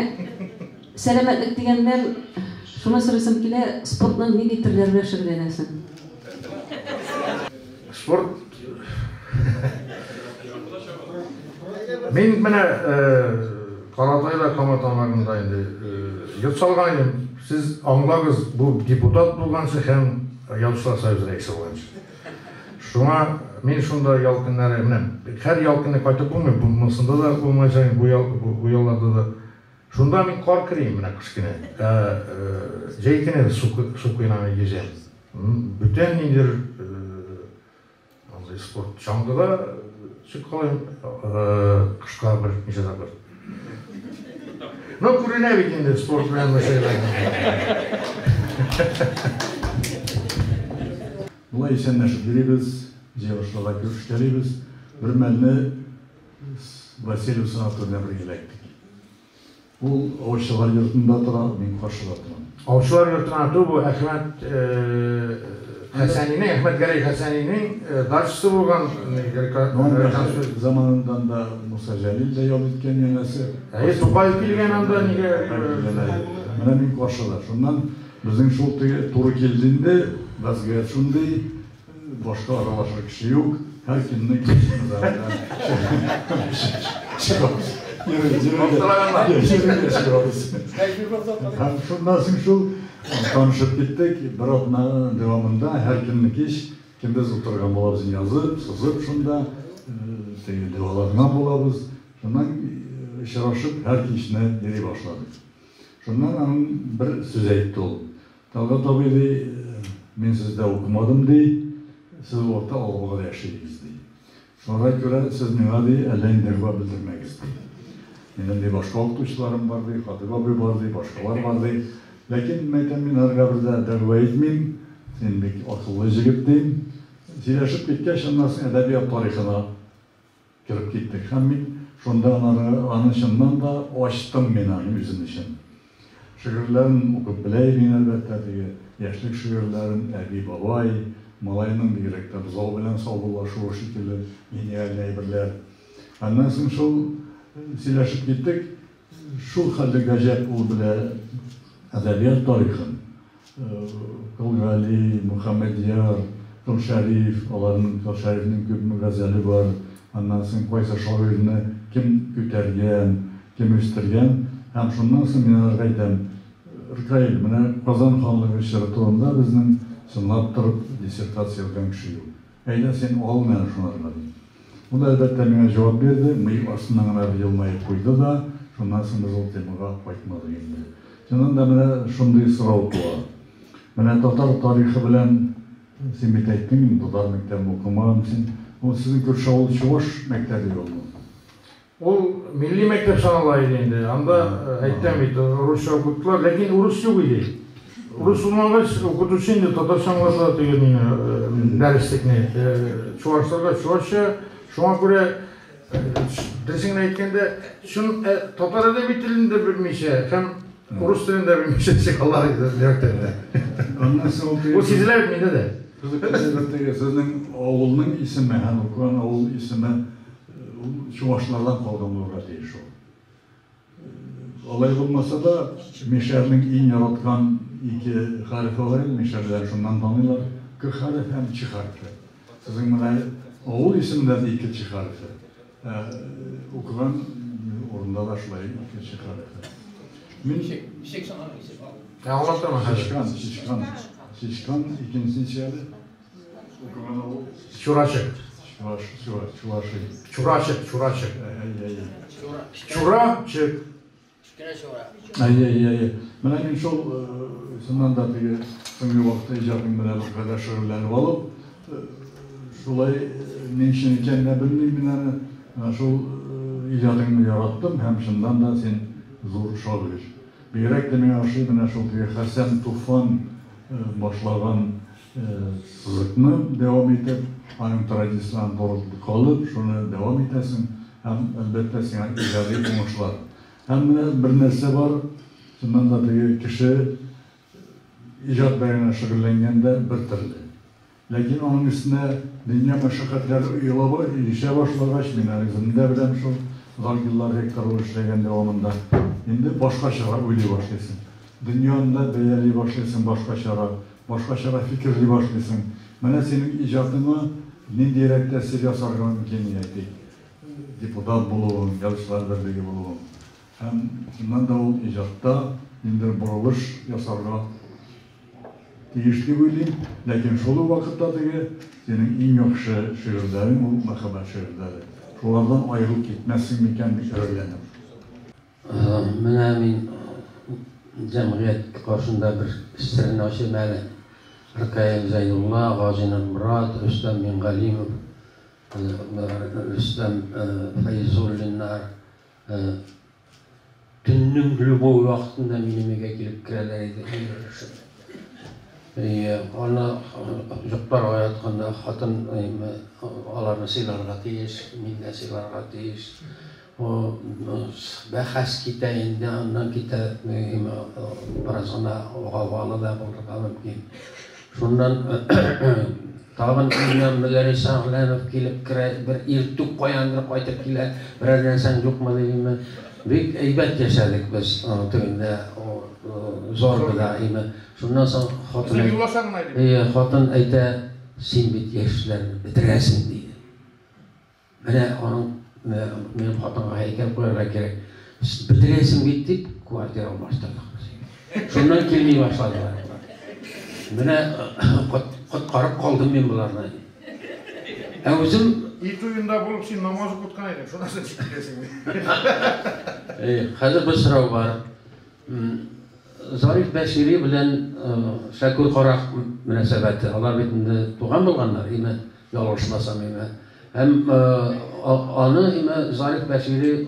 сәламәтлек дигәннән шуны сорыйсым килә, спортның нинди төрләре белән шөгыльләнәсең? Спорт Мин менә Каратайда Кама Тамагында инде йорт салган идем. Сез аңлагыз, бу депутат булганчы һәм Язучылар союзы рәисе булганчы. Шуңа мин шунда ял көннәре, менә һәр ял көне кайтып булмый, монысында да булмаячак, бу ял, бу ялларда да. Шунда мин кар керим менә кыш көне. Ә җәй көне су су коенам, йөзәм. Бүтән ниндидер андый спорт чаңгыда чыккалыйм, кышка бер ничә тапкыр. Но күренә бит инде спорт белән мәшәкатьләнгән. Болай исәнләшеп йөрибез, җыелышларда күрешкәлибез. Бер мәлне Васильев санаториена бергә эләктек. Ул аучылар йортында тора, мин каршыда торам. Аучылар йортына ту бу Әхмәт Хәсәнинең, Әхмәт Гәрәй Хәсәнинең дачасы булган. Заманындан да Муса Җәлил дә ял иткән янәсе. Әйе, Тукай килгән анда нигә? Менә мин каршыда. Шуннан безнең шул теге туры килде инде, вазгыять шундый, башка аралашыр кеше юк, һәр көнне кич чыгабыз. Йөрергә чыгабыз. Һәм шуннан соң шул танышып киттек, бер атна дәвамында һәр көнне кич көндез утырган булабыз, язып, сызып шунда, теге дәваланган булабыз. Шуннан очрашып һәр кичне йөри башладык. Шуннан аның бер сүз әйтте ул. Талгат абый, ди, мин сездә укымадым, ди, сез ул вакытта Алабугада яши идегез, ди. Шуңа күрә сез миңа, ди, әллә нинди дәгъва белдермәгез, ди. Минем, ди, башка укытучыларым бар, ди, Хатыйп абый бар, ди, башкалар бар, ди. Ләкин, мин әйтәм, мин һәрбер дә дәгъва итмим, син бик акыллы җегет, дим. Сөйләшеп киткәч, аннан соң әдәбият тарихына кереп киттек. Һәм мин шунда аны чыннан да ачтым мин аны үзем өчен. Шигырьләрен укып белә идем, әлбәттә, теге яшьлек шигырьләрен, әби, бабай, малайның бигрәк тә бозау белән саубуллашуы шикелле гениаль әйберләр. Аннан соң шул сөйләшеп киттек, шул хәлле гаҗәп ул белә әдәбият тарихын. Кол Гали, Мөхәммәдьяр, Кол Шәриф, аларның Кол Шәрифнең күпме газәле бар. Аннан соң кайсы шагыйрьне кем күтәргән, кем үстергән. Һәм шуннан соң мин аларга әйтәм, Ркаил, менә Казан ханлыгы чоры турында безнең чынлап торып диссертация язган кеше юк. Әйдә син ал менә шунарга, дим. Ул әлбәттә миңа җавап бирде, мыек астыннан гына бер елмаеп куйды да, шуннан соң без ул темага кайтмадык инде. Чыннан да менә шундый сорау туа. Менә татар тарихы белән син бит әйттең инде, татар мәктәбен укымаган син. Ул сезнең күрше авыл чуваш мәктәбе юкмы? Ул милли мәктәп санала иде инде. Анда әйтәм бит, русча укыттылар, ләкин урыс юк иде. Урыс булмагач, укытучы инде татарча аңлата теге мине дәреслекне. Чувашларга чувашча, шуңа күрә дөресен генә әйткәндә, чын татар әдәби телен дә белмичә һәм урыс телен дә белмичә чыгалар иде мәктәптә. Аннан соң ул сизелә бит миндә дә. Кызык, сезнең авылның исеме һәм укыган авыл исеме ул чувашлардан калган булырга тиеш ул. Алай булмаса да, мишәрнең иң яраткан ике хәрефе бар иде, мишәрләр шуннан таныйлар. К хәрефе һәм Ч хәрефе. Сезнең менә авыл исемендә дә ике Ч хәрефе. Укыган урында да шулай ике Ч хәрефе. Мин Ничек соң аның исеме? Аңлатырмын хәзер. Чичкан, Чичкан. Чичкан икенчесе ничә әле? Укыган авыл. Чурачык. Чуваш, Чуваш, Чуваши. Чурачык, Чурачык. Әй, әй, әй. Чурачык. Кечкенә чура. Әй, әй, әй. Менә мин шул чыннан да теге соңгы вакытта иҗатың белән беркадәр шөгыльләнеп алып, шулай ни өчен икәнен дә белмим мин аны. Менә шул иҗатыңны яраттым һәм чыннан да син зур шагыйрь. Бигрәк тә миңа ошый менә шул теге Хәсән Туфан башлаган сызыкны дәвам итеп, аның традицияләрен туры калып, шуны дәвам итәсең һәм әлбәттә сиңа иҗади уңышлар. Һәм менә бер нәрсә бар, чыннан да теге кеше иҗат белән генә шөгыльләнгәндә бер төрле. Ләкин аның өстенә дөнья мәшәкатьләре өелә башлагач, мин әле үзем дә беләм шул, озак еллар ректор булып эшләгән дәвамында, инде башкачарак уйлый башлыйсың. Дөньяны да бәяли башлыйсың башкачарак, башкачарак фикерли башлыйсың. Менә синең иҗатыңа ниндирәк тәэсир ясарга мөмкин, әйтик, депутат булуың, язучылар берлеге булуың. Һәм чыннан да ул иҗатта ниндидер борылыш ясарга тиеш дип уйлыйм. Ләкин шул ук вакытта теге синең иң яхшы шигырьләрең ул мәхәббәт шигырьләре. Шулардан аерылып китмәссең микән дип әрләнәм. Менә мин җәмгыять каршында бер серне ачыйм әле. Ркаил Зәйнулла, Газинур Морат, Рөстәм Мингалимов, Рөстәм Фәйзуллиннар. Төннең любой вакытында минем өйгә килеп керәләр иде, йөрешеп. Аны йокларга ятканда хатын аларны сыйларга тиеш, мин дә сыйларга тиеш. Бәхәс китә инде, аннан китә бераз гына гавгалы да булырга мөмкин. Шуннан тагын өеннән Мөдәррис Әгъләмов килеп керә, бер иртүк каяндыр кайтып килә, берәр нәрсәң юкмы димме. Бик әйбәт яшәдек без тегендә, Зорбада име. Шуннан соң хатын әйтә, хатын әйтә, син бит яшьләрне бетерәсең, диде. Менә аның, минем хатынга һәйкәл куярга кирәк. Бетерәсең бит дип, квартира алмаштырдык без. Шуннан килми башладылар. Менә коткарып калдым мин боларны. Ә үзем Ил туенда булып син намаз укыткан идең, шуннан соң ничек киләсең? Хәзер бер сорау бар. Зариф Бәшири белән Шәкүр Карак мөнәсәбәте. Алар бит инде туган булганнар, име? Ялгышмасам, име. Һәм аны име Зариф Бәшири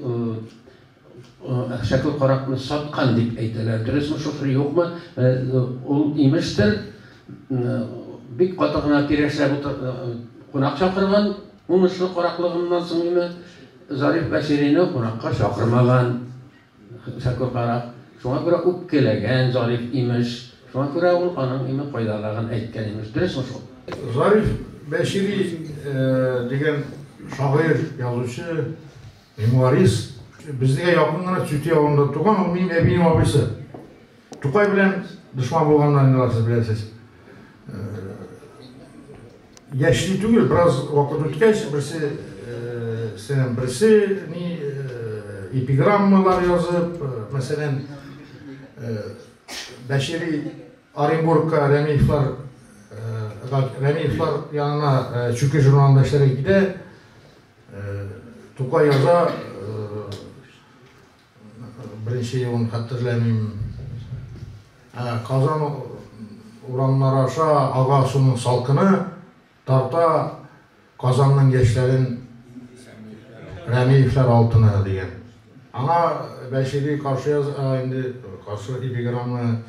Шәкүр Каракны саткан дип әйтәләр. Дөресме шушы, юкмы? Ул имештер, бик каты гына кирәшләп кунак чакырган, уңышлы караклыгыннан соң име Зариф Бәширине кунакка чакырмаган. Шәкүр карак шуңа күрә үпкәләгән Зариф, имеш. Шуңа күрә ул аның име кайдалыгын әйткән, имеш. Дөресме шул? Зариф Бәшири дигән шагыйрь, язучы, мемуарист безгә якын гына Чүти авылында туган, ул минем әбием абыйсы. Тукай белән дошман булганнар инде алар, сез беләсез. Яшьли түгел, бераз вакыт үткәч, берсе сенең берсе ни эпиграммалар язып, мәсәлән, Бәшири Оренбургка Рәмиевлар Рәмиевлар янына Чүке журналында эшләргә китә. Тукай яза, беренче елын хәтерләмим. Казан урамнары аша ага суның салкыны, тарта Казанның яшьләрен Рәмиевләр алтыны дигән. Аңа Бәшири каршы яза инде, каршы эпиграммы.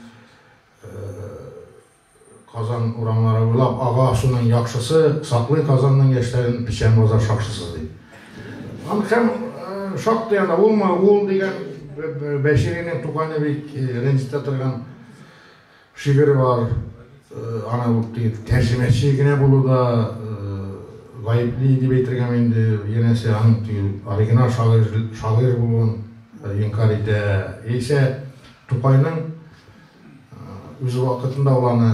Казан урамнары буйлап ага суның яхшысы, саклый Казанның яшьләрен Печән базар шакшысы, ди. Аны һәм шактый анда улмы, ул дигән Бәширинең Тукайны бик рәнҗетә торган шигыре бар. Аны ул теге тәрҗемәче генә булуда гаепли дип әйтергәме инде, янәсе аның теге оригинал шагыйрь, шагыйрь булуын инкарь итә. Яисә Тукайның Үз вакытында ул аны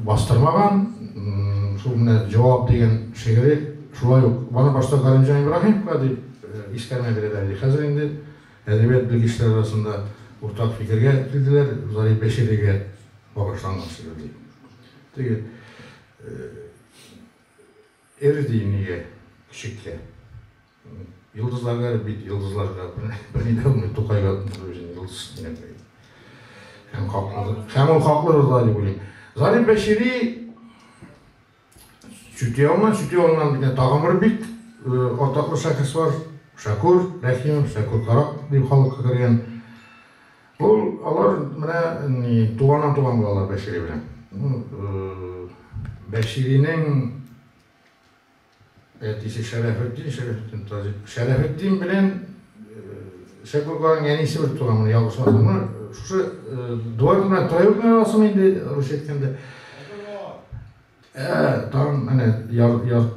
бастырмаган. Шул менә Җавап дигән шигыре шулай ук аны башта Галимҗан Ибраһимовка дип искәрмә бирәләр иде. Хәзер инде әдәбият белгечләре арасында уртак фикергә килделәр, Зариф Бәширигә багышланган шигырь дип. Теге Эр ди нигә көчеккә? Йолдызларга бит, йолдызларга берни дә булмый, Тукайга үзен йолдыз өстенә куя. Һәм хаклы. Һәм ул хаклы да дип уйлыйм. Зариф Бәшири Чүти авылыннан, Чүти авылыннан дигән тагын бер бик атаклы шәхес бар. Шәкүр Рәхимов, Шәкүр Карак дип халыкка кергән. Ул алар менә ни туганнан туган булалар Бәшири белән. Бәширинең әтисе Шәрәфетдин, Шәрәфетдин Таҗи. Шәрәфетдин белән Шәкүр Караның әнисе бер туган, моны ялгышмасам. Моны шушы двоюродный, троюродный арасымы инде, русча әйткәндә. Ә, тагын әнә яр яр.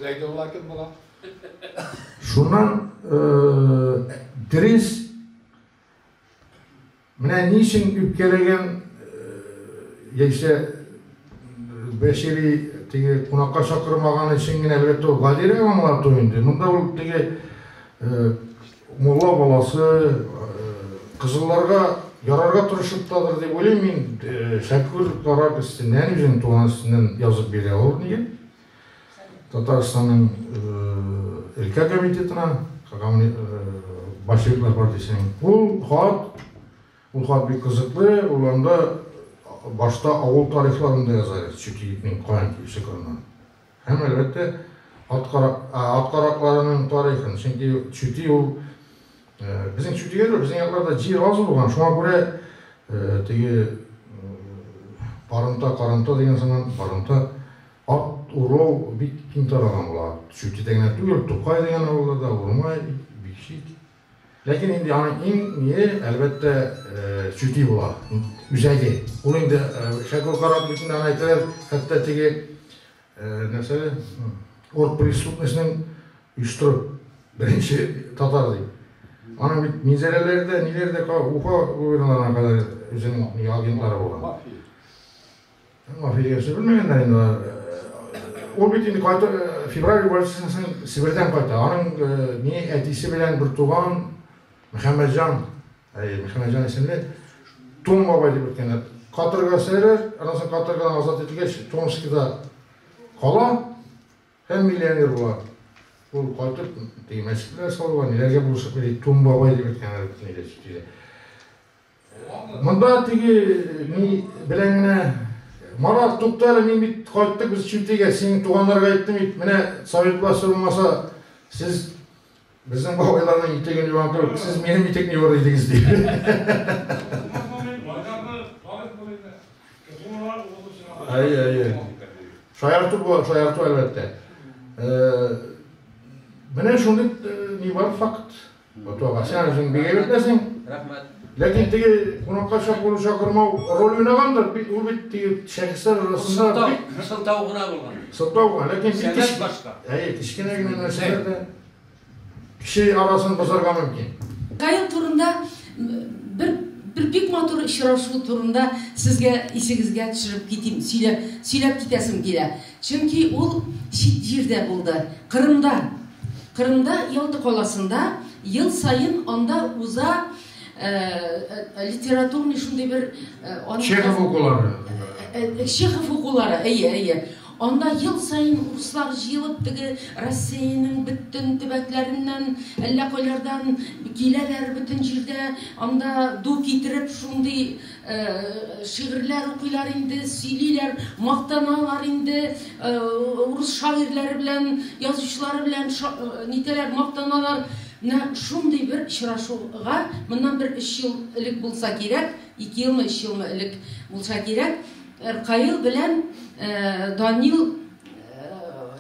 Зәйдулла кем була? Шуннан дөрес. Менә ни өчен үпкәләгән яисә Бәшири теге кунакка чакырмаган өчен генә әлбәттә ул гадирәк аңлату инде. Монда ул теге мулла баласы кызылларга ярарга тырышып тадыр дип уйлыйм мин. Шәкүр Карак өстеннән, үзенең туган өстеннән язып бирә ул нигә? Татарстанның өлкә комитетына, большевиклар партиясенең. Ул хат, ул хат бик кызыклы, ул анда башта авыл тарихларын да яза, чөнки мин каян килеп чыкканнан. Һәм әлбәттә, ат карак, ат каракларының тарихын, чөнки Чүти ул Безнең Чүтигә түгел, безнең якларда җир аз булган, шуңа күрә теге барымта, карымта дигән сыман барымта, ат урау бик киң таралган була. Чүтидә генә түгел, Тукай дигән авылда да, Урмай, Бикшик. Ләкин инде аның иң ние, әлбәттә, Чүти була, үзәге. Ул инде Шәкүр карт бит инде аны әйтәләр, хәтта теге нәрсә, оргпреступностьның оештырып беренче татар дип. Аның бит Минзәләләрдә, ниләрдә, Уфа губерналарына кадәр үзенең агентлары булган. Мафия дигән белмәгәннәр инде алар. Ул бит инде кайта, февраль революциясеннән соң Себердән кайта. Аның ни әтисе белән бер туган Мөхәммәтҗан, әйе, Мөхәммәтҗан исемле Том бабай дип үткәннәр. Каторга сәйләр, аннан соң каторгадан азат ителгәч, Томскида кала һәм миллионер була. Ул кайтып, теге мәчетләр салуга, ниләргә булышып йөри, Том бабай дип үткәннәр бөтен өйдә чүтидә. Монда теге ни белән генә Марат, тукта әле, мин бит кайттык без Чүтигә, синең туганнарга әйттем бит, менә совет власте булмаса, сез безнең бабайларның итеген юган кебек, сез минем итекне юыр идегез, ди. Әйе, әйе. Шаярту бу, шаярту әлбәттә. Менә шундый ни бар факт. Батуага, син үзең бик әйбәт беләсең. Рәхмәт. Ләкин теге кунакка чакыру чакырмау роль уйнагандыр, ул бит теге шәхесләр арасында бик сылтау гына булган. Сылтау гына, ләкин бик Сәбәп башка. Әйе, кечкенә генә нәрсәләр дә кеше арасын бозарга мөмкин. Каил турында бер бер бик матур очрашу турында сезгә исегезгә төшереп китим, сөйләп сөйләп китәсем килә. Чөнки ул чит җирдә булды, Кырымда. Кырымда Ялта каласында ел саен анда уза литературный шундый бер Чехов укулары. Чехов укулары, әйе, әйе. Анда ел саен урыслар җыелып теге Россиянең бөтен төбәкләреннән, әллә кайлардан киләләр бөтен җирдә, анда ду китереп шундый шигырьләр укыйлар инде, сөйлиләр, мактаналар инде, урыс шагыйрьләре белән, язучылары белән нитәләр, мактаналар. Менә шундый бер очрашуга моннан бер өч ел элек булса кирәк, 2 елмы, 3 елмы элек булса кирәк, Ркаил белән Данил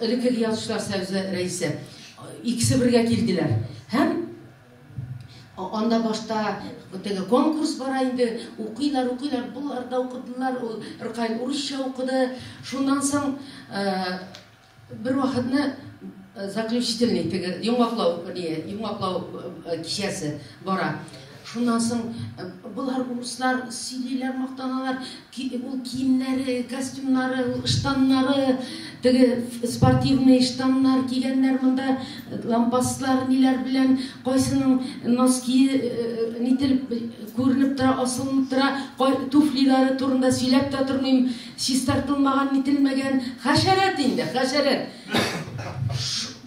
элеккеге язучылар союзы рәисе икесе бергә килделәр. Һәм анда башта теге конкурс бара инде, укыйлар, укыйлар, болар да укыдылар, ул Ркаил урысча укыды. Шуннан соң бер вакытны заключительный теге йомгаклау не, йомгаклау кичәсе бара. Шуннан соң болар урыслар сөйлиләр, мактаналар, ул киемнәре, костюмнары, ул ыштаннары, теге спортивный ыштаннар кигәннәр монда, лампаслар ниләр белән, кайсының ноские нителеп күренеп тора, асылынып тора, туфлилары турында сөйләп тә тормыйм, чистартылмаган, нителмәгән, хәшәрәт инде, хәшәрәт.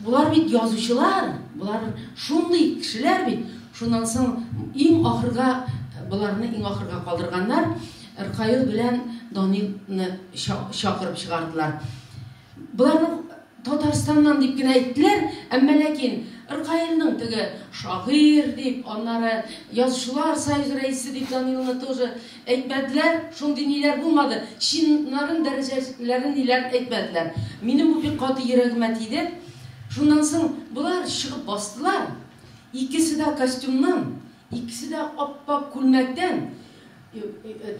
Болар бит язучылар, болар шундый кешеләр бит. Шуннан соң иң ахырга, боларны иң ахырга калдырганнар, Ркаил белән Данилны чакырып чыгардылар. Боларны Татарстаннан дип кенә әйттеләр, әмма ләкин Ркаилның теге шагыйрь дип, аннары язучылар союзы рәисе дип Данилны тоже әйтмәделәр, шундый ниләр булмады, чиннарын, дәрәҗәләрен ниләр әйтмәделәр. Минем бу бик каты йөрәгемә тиде. Шуннан соң болар чыгып бастылар. Икесе дә костюмнан, икесе дә ап-ак күлмәктән,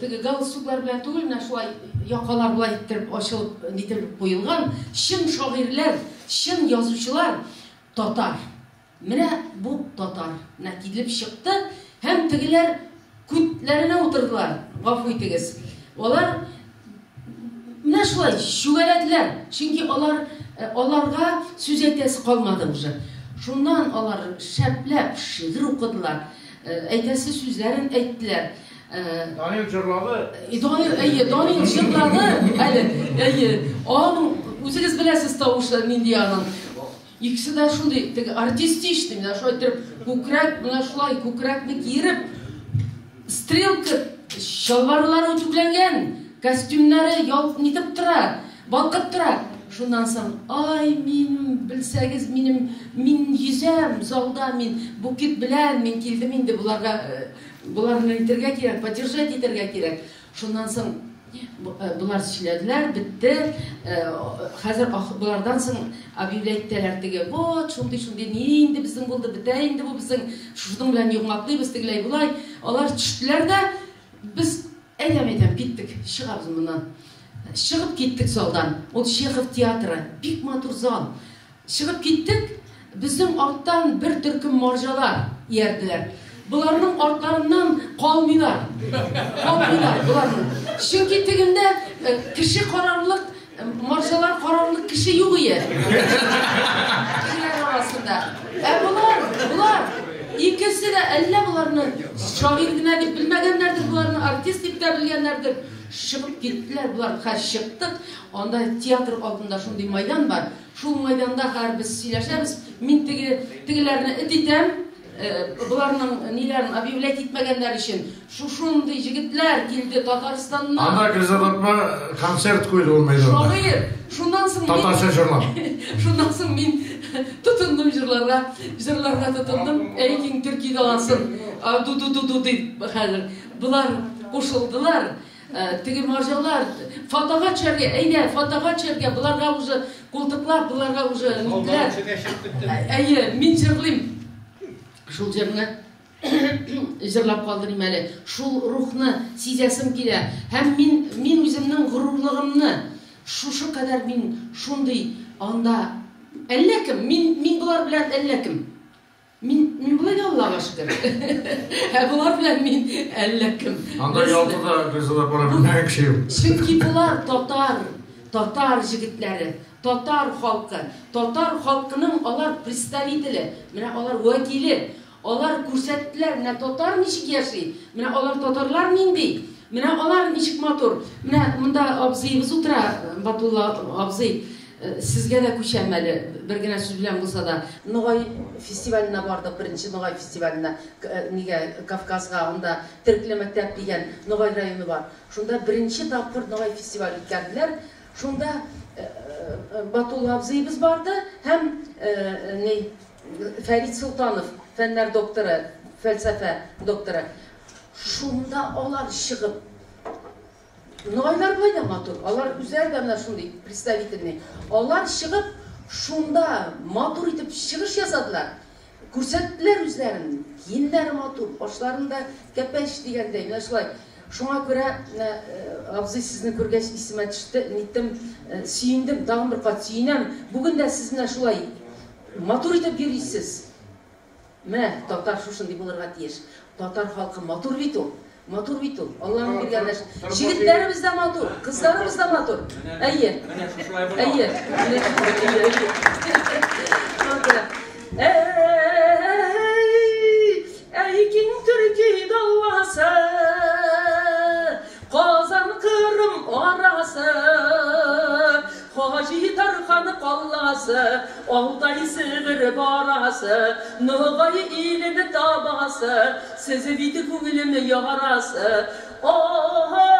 теге галстуклар белән түгел, менә шулай якалар болай иттереп ачылып, нителеп куелган, чын шагыйрьләр, чын язучылар, татар. Менә бу татар. Менә килеп чыкты һәм тегеләр күтләренә утырдылар, гафу итегез. Алар менә шулай чүгәләделәр, чөнки алар аларга сүз әйтәсе калмады уже. Шуннан алар шәпләп шигырь укыдылар, әйтәсе сүзләрен әйттеләр. Данил җырлады. Данил, әйе, Данил җырлады әле, әйе. Аның үзегез беләсез тавышы нинди аның. Икесе дә шундый теге артистичный, менә шулай иттереп күкрәк, менә шулай күкрәкне киереп, стрелка чалбарлары үтүкләнгән, костюмнары ялт нитеп тора, балкып тора. Шуннан соң, ай, мин, белсәгез, минем, мин йөзәм залда, мин букет белән, мин килдем инде боларга, боларны әйтергә кирәк, поддержать итәргә кирәк. Шуннан соң болар сөйләделәр, бетте. Хәзер болардан соң объявлять итәләр теге, вот, шундый-шундый, ни инде безнең булды, бетә инде бу безнең, шуның белән йомгаклыйбыз, тегеләй болай. Алар төштеләр дә, без әйдәм, әйдәм, киттек, чыгабыз моннан. Чыгып киттек залдан. Ул Чехов театры, бик матур зал. Чыгып киттек, безнең арттан бер төркем марҗалар иярделәр. Боларның артларыннан калмыйлар. Калмыйлар боларның. Чөнки тегендә кеше карарлык, марҗалар карарлык кеше юк ие. Кешеләр арасында. Ә болар, болар икесе дә әллә боларны шагыйрь генә дип белмәгәннәрдер, боларны артист дип тә белгәннәрдер. Чыгып киттеләр болар. Хәзер чыктык. Анда театр алдында шундый майдан бар. Шул майданда хәзер без сөйләшәбез. Мин теге тегеләрне эт итәм. Боларның ниләрен объявлять итмәгәннәр өчен. Шушындый җегетләр килде Татарстаннан. Анда Гөлзада концерт куйды ул мәйданда. Шагыйрь. Шуннан соң татарча җырлап. Шуннан соң мин тотындым җырларга, җырларга тотындым. Әй киң төрки даласын, ду-ду-ду-ду дип хәзер. Болар кушылдылар. Теге марҗалар фотога төшәргә, әйдә, фотога төшәргә, боларга уже култыклап, боларга уже нитләр. Әйе, мин җырлыйм. Шул җырны җырлап калдырыйм әле. Шул рухны сизәсем килә. Һәм мин, мин үземнең горурлыгымны шушы кадәр мин шундый анда әллә кем, мин, мин болар белән әллә кем. Мин, мин болай да Аллага шөкер. Ә болар белән мин әллә кем. Анда Ялтада Гөлзада бара белмәгән кеше юк. Чөнки болар татар, татар җегетләре, татар халкы, татар халкының алар представителе, менә алар вәкиле. Алар күрсәттеләр, менә татар ничек яши, менә алар татарлар нинди, менә алар ничек матур. Менә монда абзыебыз утыра, Батулла абзый. Сезгә дә күчәм әле, бер генә сүз белән булса да. Ногай фестиваленә бардык, беренче Ногай фестиваленә, нигә, Кавказга, анда Теркле мәктәп дигән Ногай районы бар. Шунда беренче тапкыр Ногай фестиваль үткәрделәр. Шунда Батулла абзыебыз барды һәм ни, Фәрит Солтанов, фәннәр докторы, фәлсәфә докторы. Шунда алар чыгып, Ногайлар болай да матур, алар үзләре дә менә шундый представительный. Алар чыгып, шунда матур итеп чыгыш ясадылар. Күрсәттеләр үзләрен. Киемнәре матур, башларында кәпәч дигәндәй, менә шулай. Шуңа күрә, менә абзый сезне күргәч исемә төште, ниттем, сөендем, тагын бер кат сөенәм. Бүген дә сез менә шулай матур итеп йөрисез. Менә татар шушындый булырга тиеш. Татар халкы матур бит ул. Матур бит ул. Алланың биргән эш. Җегетләребез дә матур, кызларыбыз да матур. Әйе. Менә шушылай була. Әйе. Әй, әй киң төрки даласы, Казан Кырым арасы, Хаҗи Тархан каласы, Алтай Себер барасы, Ногай илен табасы, Сез бит күңелем ярасы. Ай,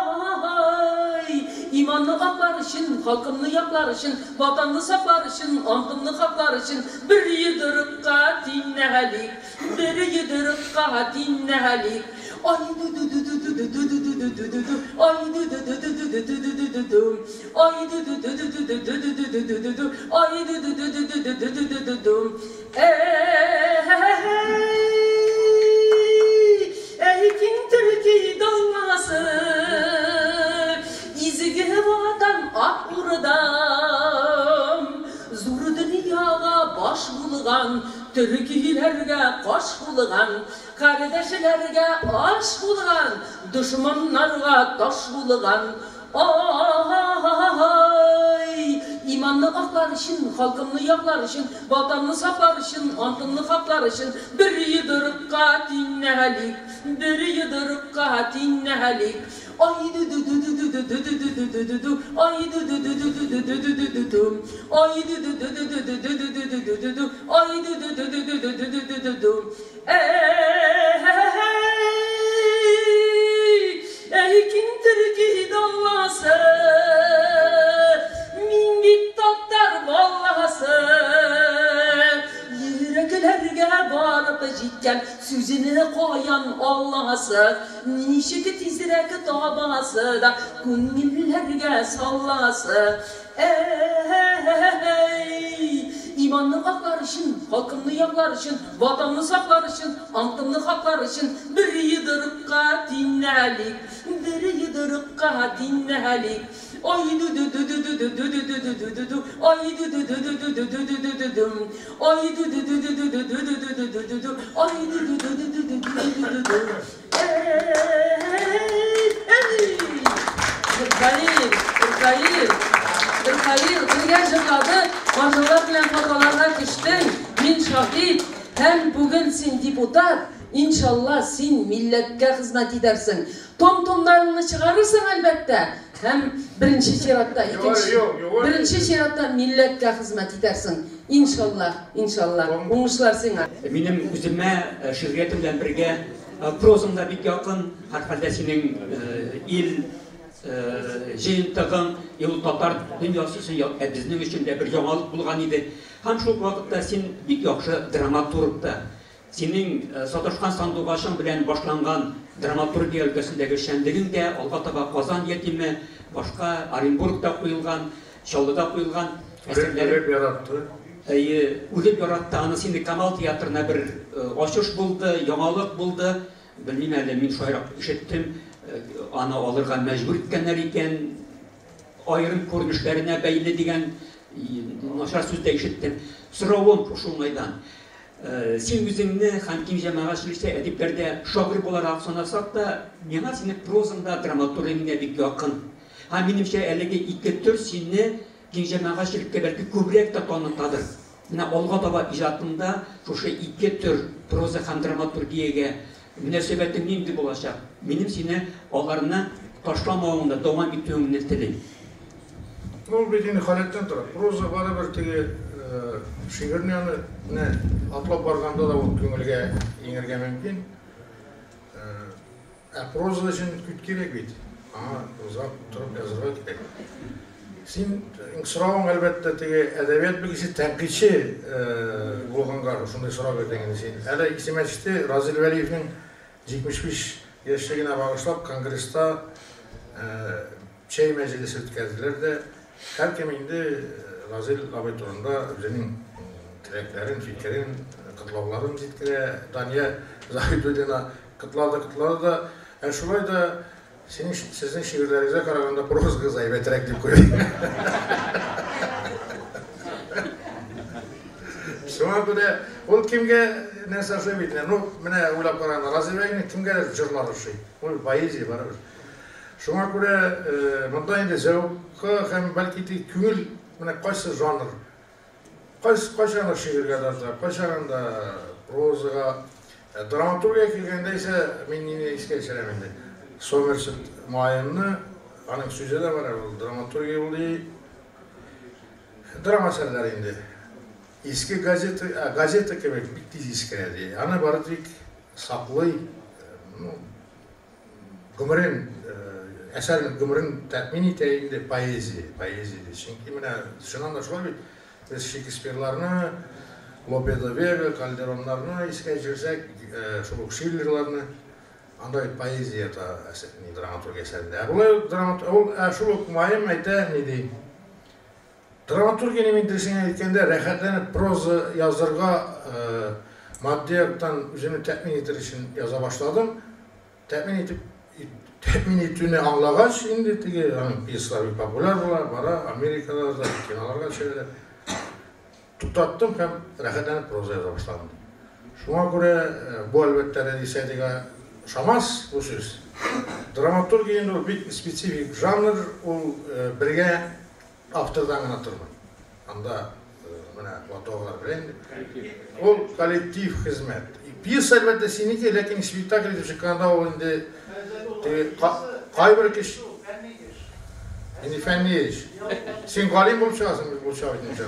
иманны аклар өчен, халкымны яклар өчен, ватанны саклар өчен, антымны хаклар өчен, бер йодрыкка тиңнәлик, бер йодрыкка тиңнәлик. Ай ду ду ду ду ду ду ду ду ду ду ду ду, ай ду ду ду ду ду ду ду ду ду ду, ай ду ду ду ду ду ду ду ду ду ду ду ду, ай ду ду ду ду ду ду ду ду ду ду. Эй, эй киң төрки даласы, изге ватан ак урдам, зур дөньяга баш булган, төркиләргә каш булган, кардәшләргә аш булган, дошманнарга таш булган. Ай, иманны аклар өчен, халкымны яклар өчен, ватанны саклар өчен, антымны хаклар өчен, бер йодрыкка тиңнәлик, бер йодрыкка тиңнәлик. Ай ду ду ду ду ду ду ду ду ду ду ду ду, ай ду ду ду ду ду ду ду ду ду ду ду, ай ду ду ду ду ду ду ду ду ду ду ду ду, ай ду ду ду ду ду ду ду ду ду ду. Эй, эй киң төрки даласы, мин бит татар. икән, сүзене каян аласы, ничек тизрәк табасы да, күңелләргә саласы. Әй, иманны аклар өчен, халкымны яклар өчен, ватанны саклар өчен, антымны хаклар өчен, бер йодрыкка тиңнәлик, бер йодрыкка тиңнәлик. Ай ду ду ду ду ду ду ду ду ду ду ду ду, ай ду ду ду ду ду ду ду ду ду ду ду, ай ду ду ду ду ду ду ду ду ду ду ду ду, ай ду ду ду ду ду ду ду ду ду ду. Әй, Ркаил, Ркаил, Ркаил, бергә җырладык, маржалар белән фотоларга төштең, мин шаһит, һәм бүген син депутат, иншалла син милләткә хезмәт итәрсең. Том-томнарыңны чыгарырсың әлбәттә, һәм беренче чиратта, икенче, беренче чиратта милләткә хезмәт итәрсең. Иншалла, иншалла. Уңышлар сиңа. Минем үземә шигъриятем белән бергә прозаң да бик якын, һәрхәлдә синең ил җыентыгың, ул татар дөньясы өчен, ә безнең өчен дә бер яңалык булган иде. Һәм шул вакытта син бик яхшы драматург та. Синең Саташкан сандугачың белән башланган драматургия өлкәсендәге эшчәнлегең дә алга таба Казан ятиме, башка Оренбургта куелган, Чаллыда куелган әсәрләре. Үлеп яратты. Әйе, үлеп яратты. Аны сине Камал театрына бер ачыш булды, яңалык булды. Белмим әле, мин шулайрак ишеттем, аны алырга мәҗбүр иткәннәр икән, аерым күренешләренә бәйле дигән начар сүз дә ишеттем. Соравым шушы уңайдан. Син үзеңне һәм киң җәмәгатьчелектә, әдипләрдә шагыйрь буларак санасак та, миңа синең прозаң да, драматургияң дә бик якын. Һәм минемчә, әлеге ике төр сине киң җәмәгатьчелеккә бәлки күбрәк тә танытадыр. Менә алга таба иҗатыңда шушы ике төр проза һәм драматургиягә мөнәсәбәтең нинди булачак? Минем сине аларны ташламавыңны, дәвам итүеңне телим. Ул бит инде халәттән тора. Проза барыбер теге шигырьне аны менә атлап барганда да ул күңелгә иңергә мөмкин. Ә проза өчен күт кирәк бит. Аңа озак утырып язырга кирәк. Син соравың әлбәттә теге әдәбият белгече, тәнкыйтьче булганга шундый сорау бирдең инде син. Әле исемә төште, Разил Вәлиевнең 75 яшьлегенә багышлап конгресста чәй мәҗлесе үткәрделәр дә, һәркем инде Разил абый турында үзенең теләкләрен, фикерен, котлауларын җиткерә. Дания Заһидуллина котлады, котлады да, ә шулай да синең сезнең шигырьләрегезгә караганда прозагыз әйбәтрәк дип куйды. Шуңа күрә ул кемгә нәрсә ошый бит. Ну, менә уйлап караганда, Разил Вәлиевнең кемгәдер җырлар ошый. Ул поэзия барыбер. Шуңа күрә монда инде зәвыкка һәм бәлки тик күңел менә кайсы жанр, кайсы кайчан шигырьгә тарта, кайчан прозага, драматургия килгәндә исә мин нине искә төшерәм инде. Сомерсет Моэмны, аның сүзе дә бар, ул драматургия ул ди. Драма әсәрләре инде. Иске газета, газета кебек бик тиз искерә ди. Аны бары тик саклый, ну, гомерен, әсәрнең гомерен тәэмин итә инде поэзия, поэзия ди. Чөнки менә чыннан да шулай бит. Без Шекспирларны, Лопе де Вега, Кальдероннарны искә төшерсәк, шул ук Шиллерларны, анда бит поэзия ята драматургия әсәрендә. Ә болай ул шул ук Моэм әйтә, ни ди? Драматургияне мин дөресен әйткәндә, рәхәтләнеп проза язырга матди яктан үземне тәэмин итер өчен яза башладым. Тәэмин итеп тәэмин итүне аңлагач, инде теге аның пьесалары бик популяр була, бара Америкада да киноларга төшерәләр. Туктаттым һәм рәхәтләнеп проза яза башладым. Шуңа күрә бу әлбәттә Рәдис Сәйдигә ошамас бу сүз. Драматургия инде ул бик специфик жанр, ул бергә автордан гына тормый. Анда менә Платоновлар белә инде. Ул коллектив хезмәт. Пьеса әлбәттә синеке, ләкин спектакль итеп чыкканда ул инде кайбер кеше инде фәнни эш. Син галим булып чыгасың, булып чыга бит инде.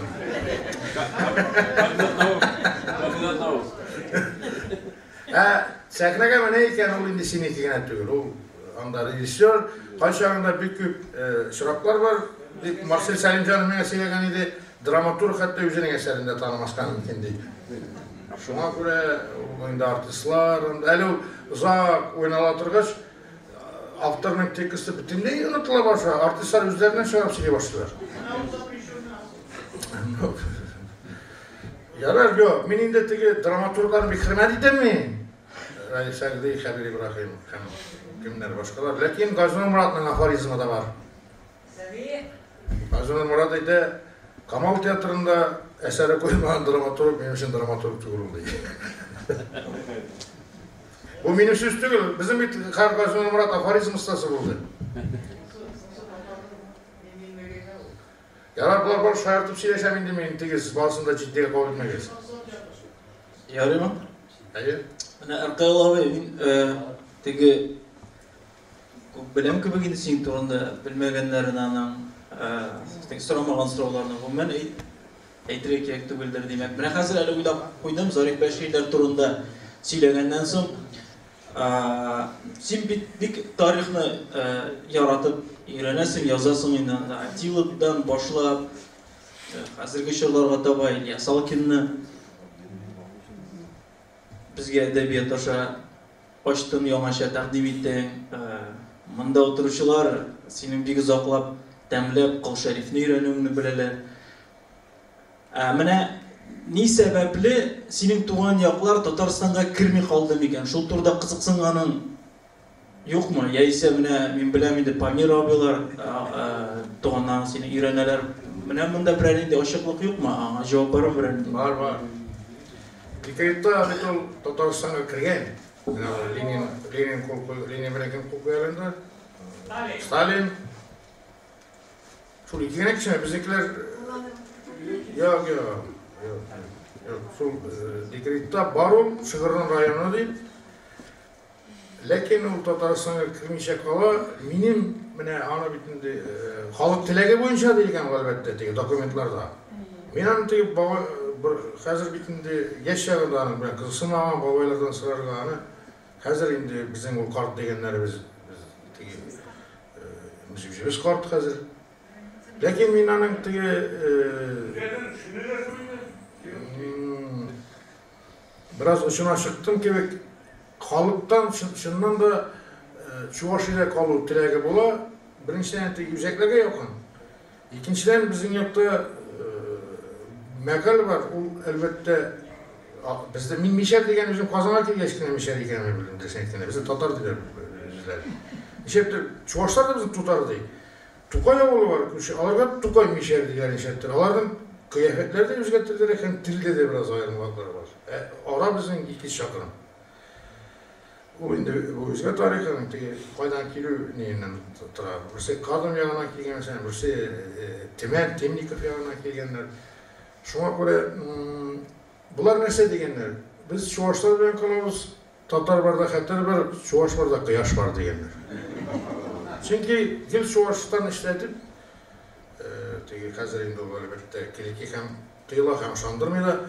Ә сәхнәгә менә икән, ул инде синеке генә түгел. Ул анда режиссер, кайчагында бик күп очраклар бар, дип Марсель Сәлимҗанов миңа сөйләгән иде, драматург хәтта үзенең әсәрен дә танымаска мөмкин ди. Шуңа күрә ул инде артистлар, әле ул озак уйнала торгач, авторның тексты бөтенләй онытыла башлый. Артистлар үзләреннән чыгарып сөйли башлыйлар. Ярар, юк, мин инде теге драматургларны бик хөрмәт итәм мин. Рәис Сәгъди, Хәбир Ибраһим һәм кемнәр башкалар. Ләкин Газинур Муратның афоризмы да бар. Газинур Мурат әйтә, Камал театрында әсәре куймаган драматург минем өчен драматург түгел ул, ди. Бу минем сүз түгел. Безнең бит Газинур Мурат афоризм остасы булды. Ярар, болар бар шаяртып сөйләшәм инде мин, тигез, барысын да җитдигә кабул итмәгез. Ярыймы? Әйе. Менә Ркаил абый, мин теге күп беләм кебек инде синең турында, белмәгәннәрен аның, теге сорамаган сорауларны гомумән әйтергә кирәк түгелдер, димәк. Менә хәзер әле уйлап куйдым, Зариф Бәширләр турында сөйләгәннән соң, син бит бик тарихны яратып өйрәнәсең, язасың инде анда Аттиладан башлап, хәзерге чорларга таба Илья Салкинны безгә әдәбият аша ачтың, яңача тәкъдим иттең. Монда утыручылар синең бик озаклап, тәмләп Кол Шәрифне өйрәнүеңне беләләр. Ә менә ни сәбәпле синең туган яклар Татарстанга керми калды микән? Шул турыда кызыксынганың юкмы? Яисә менә мин беләм инде Памир абыйлар туганнарың сине өйрәнәләр. Менә монда берәр нинди ачыклык юкмы? Аңа җавап бармы берәр нинди? Бар, бар. Декретта бит ул Татарстанга кергән. Менә Ленин, Ленин кул куй, Ленин белән кем кул куя инде? Сталин. Сталин. Шул ике генә кешеме? Безнекеләр Юк, юк. Юк, шул декретта бар ул Шыгырдан районы дип. Ләкин ул Татарстанга кермичә кала. Минем менә аны бит инде халык теләге буенча диелгән ул, әлбәттә, теге документларда. Мин аны теге бабай бер хәзер бит инде яшь чагында аның белән кызыксынмаган бабайлардан сорарга аны. Хәзер инде безнең ул карт дигәннәребез без теге без үзебез карт хәзер. Ләкин мин аның теге бераз очына чыктым кебек. Халыктан чыннан да Чувашиядә калу теләге була. Беренчедән, теге үзәкләргә якын. Икенчедән, безнең якта мәкаль бар, ул әлбәттә бездә мин мишәр дигән үзем Казанга килгәч кенә мишәр икәнен белдем, дөресен әйткәндә. Безне татар диләр үзләре. Нишләптер чувашлар да безне тутар ди. Тукай авылы бар күрше, аларга Тукай мишәр диләр нишләптер. Аларның кыяфәтләре дә үзгәртелде һәм телдә дә бераз аерымлыклар бар. Ә ара безнең 200 чакрым. Ул инде бу үзгә тарих, аның теге кайдан килү ниеннән тора. Берсе Кадом ягыннан килгән, мәсәлән, берсе Темән, Темников ягыннан килгәннәр. Шуңа күрә болар нәрсә дигәннәр? Без чувашлар белән калабыз, татар барда хәтер бар, чуваш барда кояш бар дигәннәр. Чөнки гел чуваштан эшләтеп, теге хәзер инде ул әлбәттә кирәк һәм тыела һәм ышандырмый да.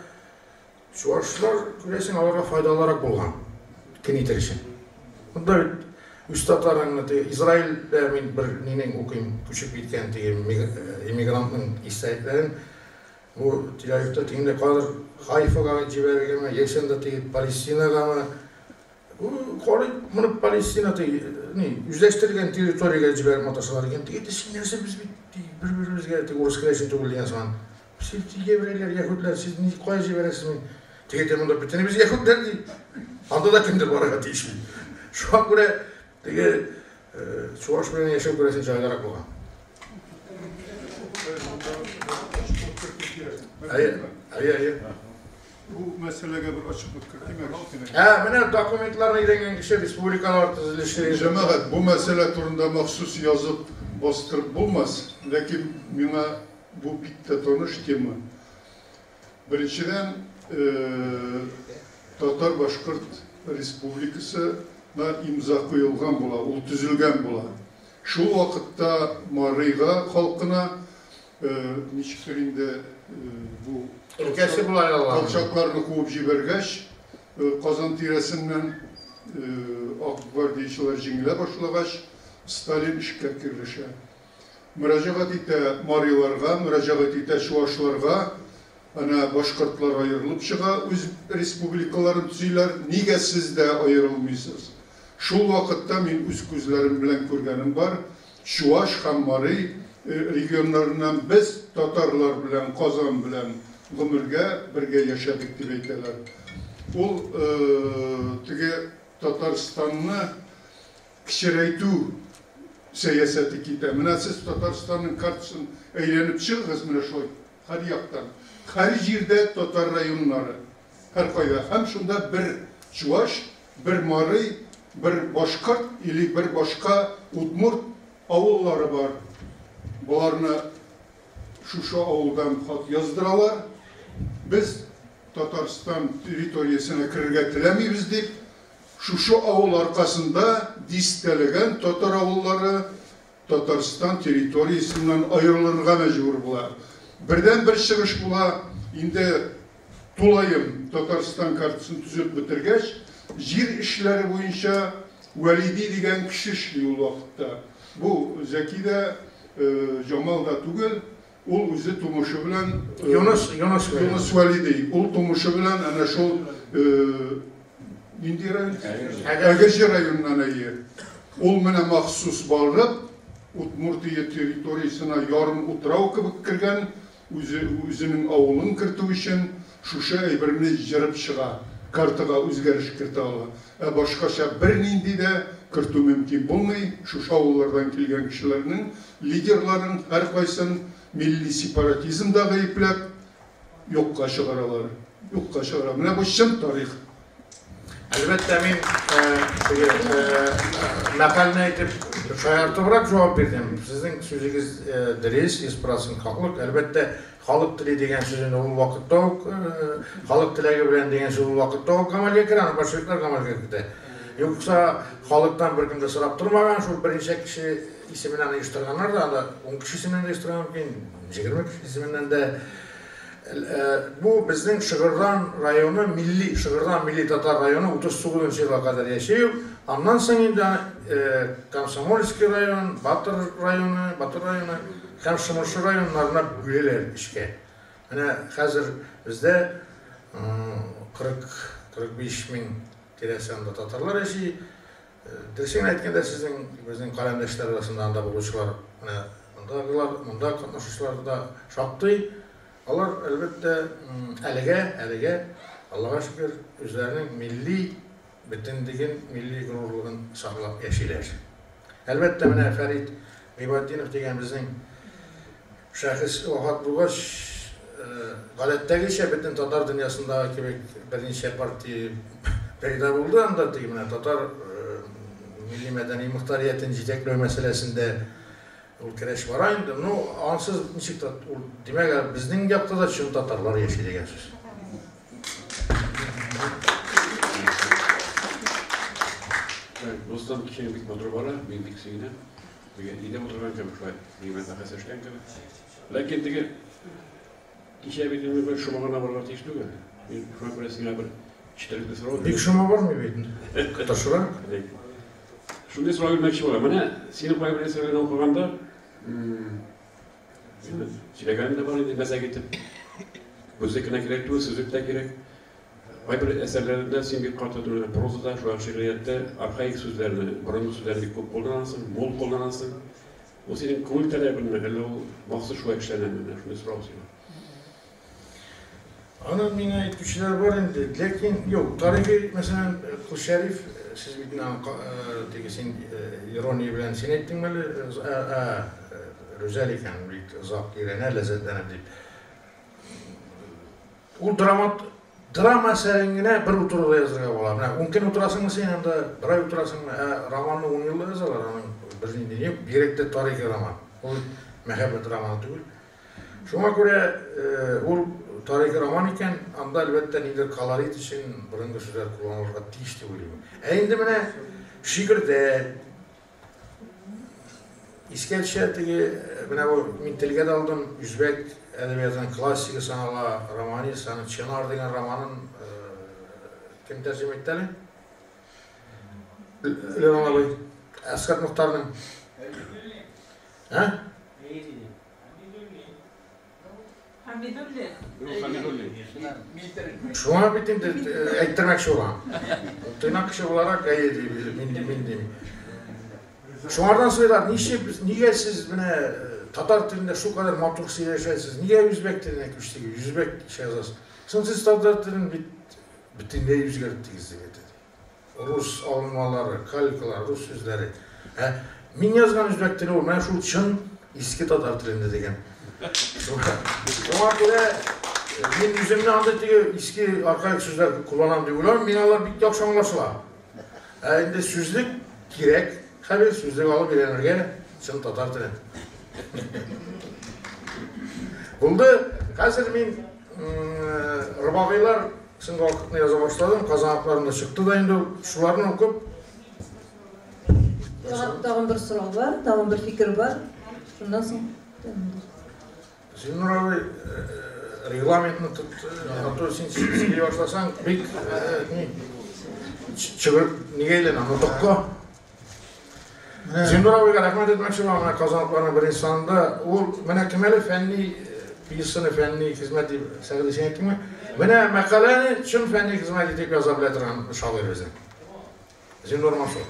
Чувашлар, күрәсең, аларга файдалырак булган көн итер өчен. Монда бит үз татарыңны теге Израильдә мин бер нинең укыйм, күчеп киткән теге эмигрантның истәлекләрен. Бу Тель-Авивта тегендә кадер Хайфага җибәрергәме, яисә анда теге Палестинагамы? Бу карый, моны Палестина теге ни, үзләштерелгән территориягә җибәреп маташалар икән. Теге син нәрсә без бит бер-беребезгә теге урыс керәшен түгел дигән сыман. Сез еврейлар, яһүдләр, сез ни кая җибәрәсез мин? Теге әйтә, монда бөтенебез яһүдләр ди. Анда да кемдер барырга тиеш бит. Шуңа күрә теге чуваш белән яшәү күрәсең җайлырак булган. Әйе, әйе, әйе. Бу мәсьәләгә бер ачыклык кертим әле кечкенә. Ә, менә документларны өйрәнгән кеше республикалар төзелеше. Җәмәгать, бу мәсьәлә турында махсус язып бастырып булмас, ләкин миңа бу бик тә таныш тема. Беренчедән, Татар-Башкорт республикасына имза куелган була, ул төзелгән була. Шул вакытта Марыйга халкына ничектер инде бу Өлкәсе була алар. Колчакларны куып җибәргәч, Казан тирәсеннән ак гвардиячеләр җиңелә башлагач, Сталин эшкә керешә. Мөрәҗәгать итә мариларга, мөрәҗәгать итә чуашларга. Әнә башкортлар аерылып чыга, үз республикаларын төзиләр, нигә сез дә аерылмыйсыз? Шул вакытта мин үз күзләрем белән күргәнем бар, чуаш һәм мари регионнарыннан без татарлар белән, Казан белән гомергә бергә яшәдек дип әйтәләр. Ул теге Татарстанны кечерәйтү сәясәте китә. Менә сез Татарстанның картасын әйләнеп чыгыгыз менә шулай һәр яктан. Һәр җирдә татар районнары. Һәркайда. Һәм шунда бер чуаш, бер марый, бер башкорт или бер башка удмурт авыллары бар. Боларны шушы авылдан хат яздыралар. Без Татарстан территориясенә керергә теләмибез дип, шушы авыл аркасында дистәләгән татар авыллары Татарстан территориясеннән аерылырга мәҗбүр була. Бердән-бер чыгыш була, инде тулаем Татарстан картасын төзеп бетергәч, җир эшләре буенча Вәлиди дигән кеше эшли ул вакытта. Бу Зәки дә, Җамал да түгел, ул үзе тумышы белән Юныс, Юныс Юныс Вәлиди. Ул тумышы белән әнә шул нинди район? Әгерҗе районыннан, әйе. Ул менә махсус барып, Удмуртия территориясенә ярым утрау кебек кергән, үзе үзенең авылын кертү өчен шушы әйберне җырып чыга, картага үзгәреш кертә ала. Ә башкача бернинди дә кертү мөмкин булмый, шушы авыллардан килгән кешеләрнең лидерларын һәркайсын милли сепаратизмда гаепләп, юкка чыгаралар. Юкка чыгара. Менә бу чын тарих. Әлбәттә, мин теге мәкальне әйтеп, шаяртыбрак җавап бирдем. Сезнең сүзегез дөрес, 100% хаклык. Әлбәттә, халык тели дигән сүз инде ул вакытта ук, халык теләге белән дигән сүз ул вакытта ук гамәлгә керә, аны большевиклар гамәлгә кертә. Юкса халыктан беркем дә сорап тормаган, шул берничә кеше исеменнән оештырганнар да, анда 10 кеше исеменнән дә оештырган мөмкин, 20 кеше исеменнән дә. Бу безнең Шыгырдан районы милли, Шыгырдан милли татар районы 39 нчы елга кадәр яши ул. Аннан соң инде Комсомольский район, Батыр районы, Батыр районы һәм Шымыршы районнарына бүләләр эшкә. Менә хәзер бездә 40-45 мең тирәсе анда татарлар яши. Дөресен генә әйткәндә, сезнең, безнең каләмдәшләр арасында анда булучылар, менә мондагылар, монда катнашучылар да шактый. Алар, әлбәттә, әлегә, әлегә, Аллага шөкер, үзләренең милли бөтенлеген, милли горурлыгын саклап яшиләр. Әлбәттә, менә Фәрит Гыйбатдинов дигән безнең шәхес вафат булгач, гадәттәгечә бөтен татар дөньясындагы кебек берничә партия пәйда булды анда, теге менә татар милли-мәдәни мохтариятен җитәкләү мәсьәләсендә ул көрәш бара инде. Ну, ансыз ничек тә ул, димәк, безнең якта да чын татарлар яши дигән сүз. Дустым, кичә бик матур бара, мин бик сөенәм. Теге өйдә утырган кебек шулай, нимә бәхәс эшләгән кебек. Ләкин теге кичә бит инде бер шома гына барырга тиеш түгел. Мин шуңа күрә сиңа бер четерекле сорау. Бик шома бармый бит. Ташыра. Шундый сорау бирмәкче булам. Менә синең кайбер әсәрләрне укыганда, инде сөйләгәнем дә бар инде, мәзәк итеп. Күзлек кенә кирәк түгел, сүзлек тә кирәк. Кайбер әсәрләрендә син бик каты түгел, прозада, шулай ук шигърияттә архаик сүзләрне, борынгы сүзләрне бик күп кулланасың, мул кулланасың. Ул синең күңел таләбеңме, әллә ул махсус шулай эшләнәме? Менә шундый сорау сиңа. Аны миңа әйтүчеләр бар инде, ләкин юк, тарихи, мәсәлән, Кол Шәриф, сез бит аны теге син ирония белән син әйттеңме әле, Рүзәл икән, бик озак өйрәнә, ләззәтләнә дип. Ул драма драма әсәрен генә бер утыруда язырга була. Менә 10 көн утырасыңмы син анда, бер ай утырасыңмы? Ә романны 10 елда язалар, аның бернинди ни юк, бигрәк тә тарихи роман. Ул мәхәббәт романы түгел. Шуңа күрә ул тарихи роман икән, анда әлбәттә ниндидер колорит өчен борынгы сүзләр кулланылырга тиеш дип уйлыйм. Ә инде менә шигырьдә Искә төшә теге, менә бу мин телгә дә алдым, үзбәк әдәбиятының классигы санала, романист, аның Чынар дигән романын кем тәрҗемә итте әле? Лерон абый. Әсгать Мохтарның. Ә? Хәмидуллин. Хәмидуллин. Шуңа бит инде әйттермәкче булам. Тыйнак кеше буларак, әйе, ди, мин дим, мин дим. Шуңардан сорыйлар, ничек, нигә сез менә татар телендә шулкадәр матур сөйләшәсез, нигә үзбәк теленә күчтегез, үзбәкчә язасыз? Соң сез татар телен бит бөтенләй үзгәрттегез, дип әйтә. Рус алынмалары, калькалар, рус сүзләре. Ә мин язган үзбәк теле ул менә шул чын иске татар телендә дигән. Шуңа күрә мин үземне андый теге иске архаик сүзләр кулланам дип уйламыйм, миңа алар бик яхшы аңлашыла. Ә инде сүзлек кирәк, хәбир сүзлек алып өйрәнергә чын татар телен. Булды. Хәзер мин Рыбагыйлар соңгы вакытны яза башладым. Казан акларында чыкты да инде шуларны укып. Тагын бер сорау бар, тагын бер фикер бар. Шуннан соң Зиннур абый, регламентны тот, а то син сөйли башласаң, бик ни чыгыр нигә әйләнә, нотыкка. Зиннур абыйга рәхмәт әйтмәкче булам, менә Казан утларының беренче санында ул менә кем әле фәнни пьесаны фәнни хезмәт дип Сәгъди син әйттеңме? Менә мәкаләне чын фәнни хезмәт итеп яза белә торган шагыйрь безнең. Зиннур Мансур.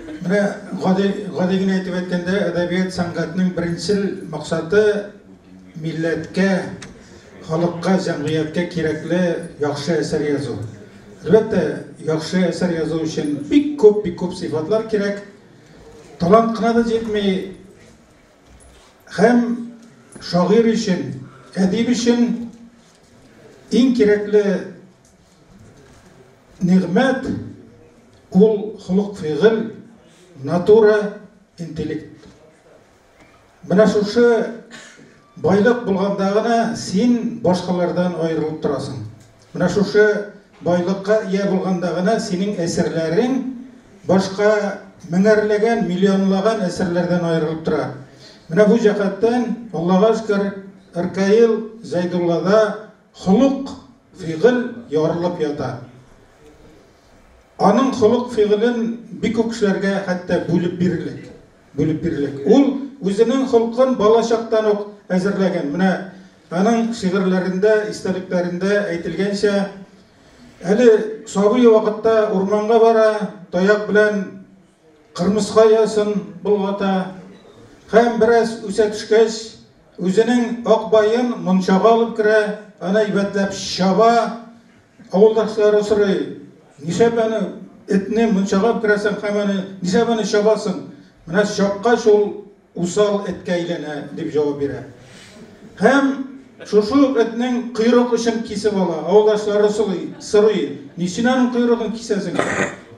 Менә гади, гади генә итеп әйткәндә, әдәбият сәнгатьнең беренчел максаты милләткә, халыкка, җәмгыятькә кирәкле яхшы әсәр язу. Әлбәттә, яхшы әсәр язу өчен бик күп, бик күп сыйфатлар кирәк. Талант кына да җитми. Һәм шагыйрь өчен, әдип өчен иң кирәкле Нигъмәт ул холык-фигыль, натура, интеллект. Менә шушы байлык булганда гына син башкалардан аерылып торасың. Менә шушы байлыкка ия булганда гына синең әсәрләрең башка меңәрләгән, миллионлаган әсәрләрдән аерылып тора. Менә бу җәһәттән, Аллага шөкер, Ркаил Зәйдуллада Холык, фигыль ярылып ята. Аның холык фигылен бик күп кешеләргә хәтта бүлеп бирерлек. Бүлеп бирерлек. Ул үзенең холкын бала чактан ук әзерләгән. Менә аның шигырьләрендә, истәлекләрендә әйтелгәнчә, әле сабый вакытта урманга бара, таяк белән кырмыска оясын болгата һәм бераз үсә төшкәч, Үзенең Акбаен мунчага алып керә, аны әйбәтләп чаба. Авылдашлары сорый, Нишләп аны этне мунчага алып керәсең һәм аны нишләп аны чабасың? Менә чапкач ул усал эткә әйләнә, дип җавап бирә. Һәм шушы ук этнең койрык очын кисеп ала. Авылдашлары сорый, сорый, Ни өчен аның койрыгын кисәсең?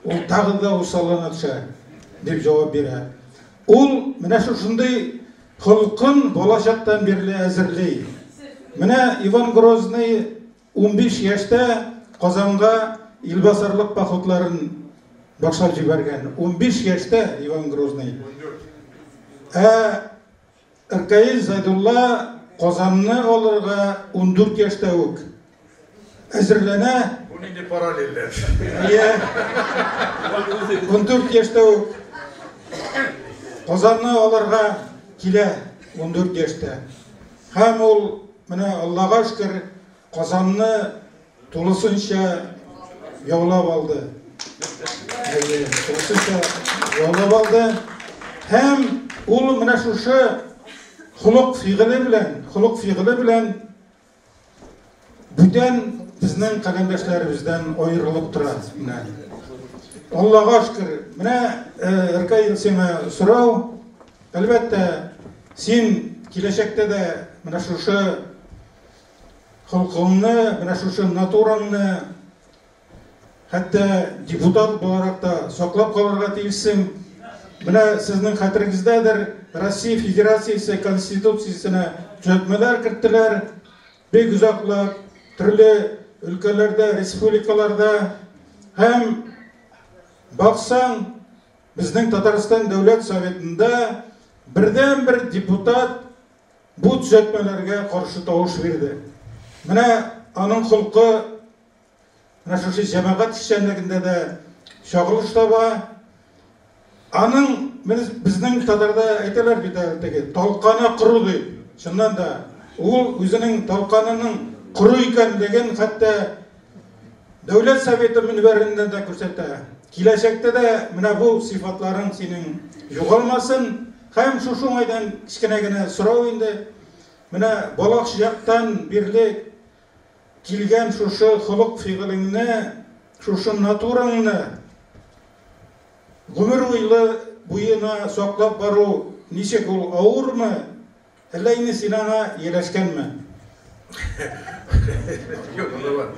Ул тагын да усаллана төшә, дип җавап бирә. Ул менә шушындый холкын балачактан бирле әзерли. Менә Иван Грозный 15 яшьтә Казанга илбасарлык походларын башлап җибәргән. 15 яшьтә Иван Грозный. Ә Ркаил Зайдулла Казанны алырга 14 яшьтә үк әзерләнә. Бу нинди параллельләр? Әйе. 14 яшьтә үк Казанны алырга килә 14 яшьтә. Һәм ул менә Аллага шөкер Казанны тулысынча яулап алды. Әйе, тулысынча яулап алды. Һәм ул менә шушы холык фигыле белән, холык фигыле белән бүтән безнең каләмдәшләребездән аерылып тора. Менә. Аллага шөкер. Менә Ркаил сиңа сорау. Әлбәттә, син киләчәктә дә менә шушы холкыңны, менә шушы натураңны хәтта депутат буларак та саклап калырга тиешсең. Менә сезнең хәтерегездәдер, Россия Федерациясе Конституциясенә төзәтмәләр керттеләр. Бик озаклап төрле өлкәләрдә, республикаларда һәм баксаң, безнең Татарстан Дәүләт Советында бердәнбер депутат бу төзәтмәләргә каршы тавыш бирде. Менә аның холкы менә шушы җәмәгать эшчәнлегендә дә чагылыш таба. Аның безнең татарда әйтәләр бит әле теге талканы кору дип. Чыннан да, ул үзенең талканының коры икәнлеген хәтта Дәүләт Советы мөнбәреннән дә күрсәтә. Киләчәктә дә менә бу сыйфатларың синең югалмасын. Һәм шушы уңайдан кечкенә генә сорау инде. Менә балачактан бирле килгән шушы холык-фигылеңне, шушы натураңны гомер буена саклап бару ничек ул, авырмы? Әллә инде син аңа ияләшкәнме? Юк, анда бар.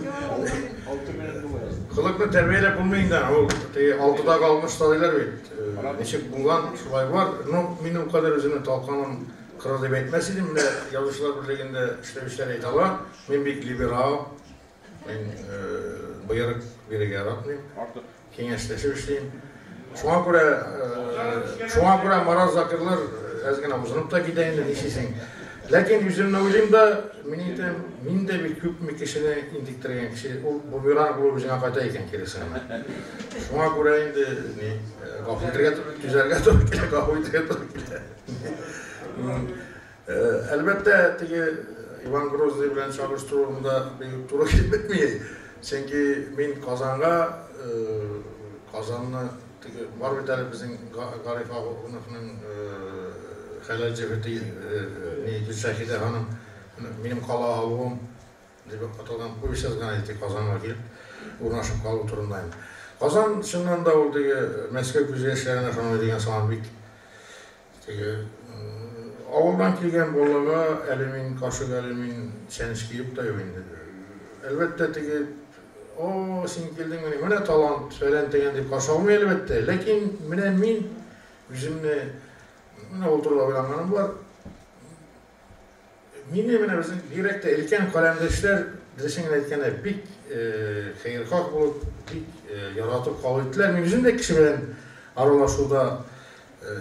Холыкны тәрбияләп булмый инде, ул теге алтыдагы алмыш та диләр бит. Ничек булган, шулай бар. Ну, мин ул кадәр үземне талканым кыры дип әйтмәс идем. Менә Язучылар берлегендә эшләүчеләр әйтә ала. Мин бик либерал. Мин боерык бирергә яратмыйм. Киңәшләшеп эшлим. Шуңа күрә Марат Закирлар әз генә узынып та китә инде, нишлисең. Ләкин үземне уйлыйм да, мин әйтәм, мин дә бит күпме кешене интектергән кеше, ул бумеранг булып үзеңә кайта икән киресенә. Шуңа күрә инде ни, гафу итәргә, түзәргә туры килә, гафу итәргә туры килә. Әлбәттә, теге Иван Грозный белән чагыштыру монда бик туры килеп бетми. Чөнки мин Казанга, Казанны теге бар бит әле безнең Гариф Ахуновның хәләл җефете ни Гөлшәһидә ханым «Минем кала алуым» дип аталган повесть язган иде, Казанга килеп урнашып калу турында инде. Казан чыннан да ул теге Мәскәү күз яшьләренә охшамый дигән сыман, бик теге авылдан килгән балага әле мин кашык, әле мин чәнечке юк та юк инде. Әлбәттә, теге «О, син килдеңмени, менә талант» фәлән дигән дип каршы алмый, әлбәттә. Ләкин менә мин үземне менә ул турыда уйланганым бар. Мине менә безнең, бигрәк тә өлкән каләмдәшләр, дөресен генә әйткәндә, бик хәерхаһ булып, бик яратып кабул иттеләр. Мин үзем дә кеше белән аралашуда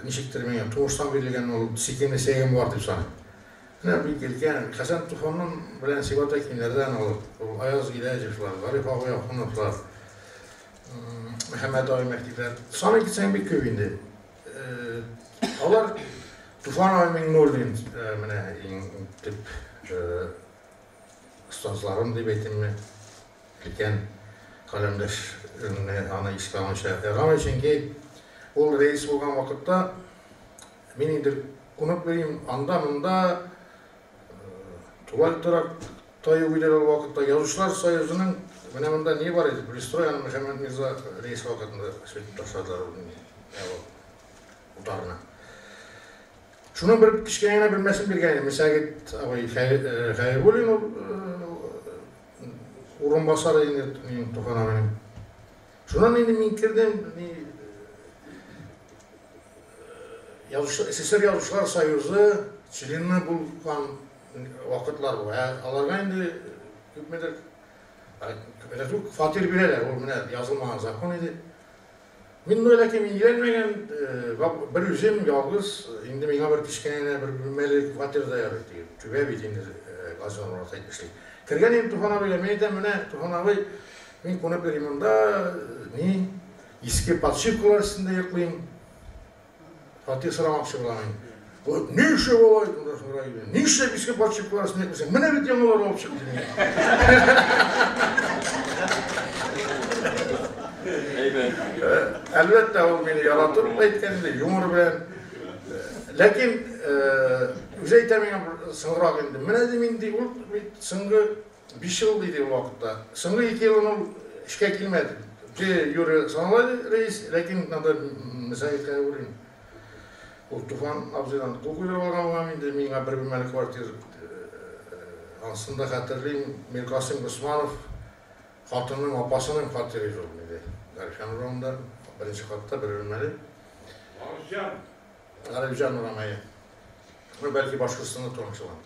ничектер миңа тумыштан бирелгән ул сөйкемле сәгем бар дип саныйм. Менә бик өлкән Хәсән Туфанның белән Сибгат Хәкимнәрдән алып, ул Аяз Гыйләҗевлар, Гариф абый Ахуновлар, Мөхәммәт абый Мәһдиләр, саный китсәң, бик күп инде. Алар, Туфан абый Миңнуллин, менә иң төп остазларым дип әйтимме, өлкән каләмдәшемне аны искә алмыйча ярамый, чөнки ул рәис булган вакытта мин инде кунып йөрим анда монда, тулай торакта юк иде ул вакытта. Язучылар союзының менә монда ни бар иде, пристрой, аны Мөхәммәт Мирза рәис вакытында сүтеп ташладылар ул утарны. Шуның бер кечкенә генә бүлмәсен биргән иде Мөсәгит абый Хәйбуллин, ул урынбасары инде минем, Туфан абыйның. Шуннан инде мин кердем, ни, СССР Язучылар союзы члены булган вакытлар бу. Ә аларга инде күпмедер, күпмедер фатир бирәләр, ул менә язылмаган закон иде. Мин, ну, ләкин мин өйләнмәгән, бер үзем ялгыз, инде миңа бер кечкенә генә бер бүлмәле фатир да ярый дип, түбә бит инде, Газинур Морат әйтмешли. Кергән идем Туфан абыйга, мин әйтәм, менә, Туфан абый, мин кунып йөрим монда, ни, иске подшивкалар өстендә йоклыйм, фатир сорамакчы булам инде. Ни эшләп алай, ни эшләп иске подшивкалар өстендә йоклыйсың, менә бит яңалар алып чыкты. Әлбәттә, ул мине яратып әйткән инде, юмор белән. Ләкин үзе әйтә миңа соңрак инде. Менә дим инде, ул бит соңгы 5 ел диде ул вакытта. Соңгы 2 елын ул эшкә килмәде. Де юре санала рәис, ләкин надо Мөсәгит Хәйбуллин. Ул Туфан абзыйдан кул куйдырып алган булган инде миңа бер бүлмәле квартир. Анысын да хәтерлим, Миркасыйм Госманов хатынның апасының фатиры иде ул инде. Гарифҗан урамында, беренче катта бер бүлмәле. Гарифҗан. Гарифҗан урамы, әйе. Ну, бәлки Башкортстанда туган.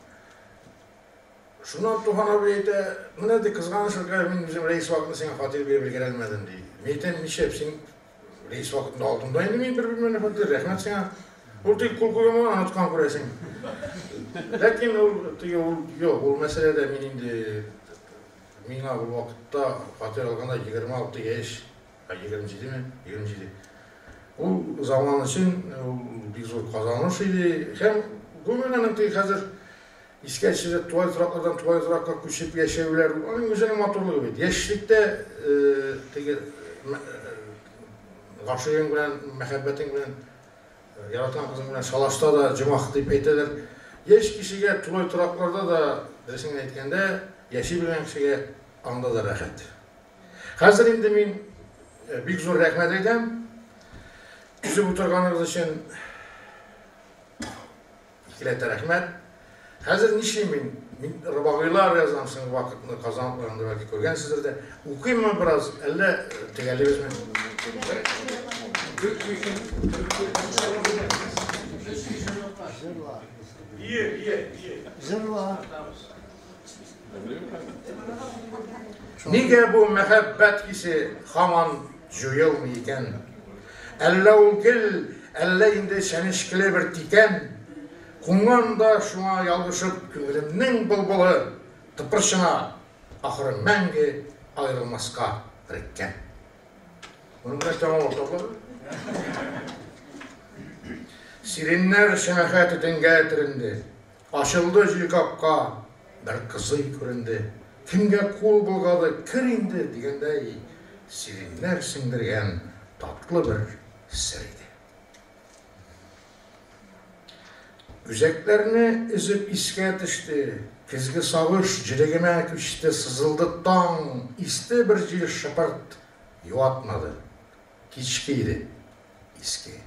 Шуннан Туфан абый әйтә, менә ди, кызганыч, мин үзем рәис вакытында сиңа фатир биреп өлгерә алмадым, ди. Мин әйтәм, нишләп, син рәис вакытында алдым да инде мин бер бүлмәле фатир, рәхмәт сиңа. Ул тик кул куйган, оныткан күрәсең. Ләкин ул теге ул юк, ул мәсьәләдә мин инде миңа ул вакытта фатир алганда 26 яшь, 27 ме? 27. Ул заман өчен ул бик зур казаныш иде. Һәм гомумән аның теге хәзер Искә төшереп, тулай тораклардан тулай торакка күчеп яшәүләр, аның үзенең матурлыгы бит. Яшьлектә теге гашыйгың белән, мәхәббәтең белән, яраткан кызың белән шалашта да җомах дип әйтәләр. Яшь кешегә тулай торакларда да, дөресен генә әйткәндә, яши белгән кешегә анда да рәхәт. Хәзер инде мин бик зур рәхмәт әйтәм. Түзеп утырганыгыз өчен. Икеләтә рәхмәт. Хәзер нишлим мин? Мин робагыйлар язам соңгы вакытны Казан утларында бәлки күргәнсездер дә. Укыйммы бераз, әллә төгәлибезме? Нигә бу мәхәббәт хисе һаман җуелмый икән? Әллә ул гел, әллә инде чәнечкеле бер тикән? Кунган да шуңа ялгышып күңелемнең былбылы тыпырчына, ахыры мәңге аерылмаска береккән. Моның белән тәмамлап табыламы? Сиреннәр шәмәхә төтенгә төренде. Ачылды җилкапка, бер кызый күренде. Кемгә кул болгады, кер инде, дигәндәй, сиреньнәр сеңдергән татлы бер сер иде. Үзәкләрне өзеп искә төште, көзге сагыш җелегемә күчте, сызылды таң, исте бер җил шыпырт, юатмады. Кичке иде, иске.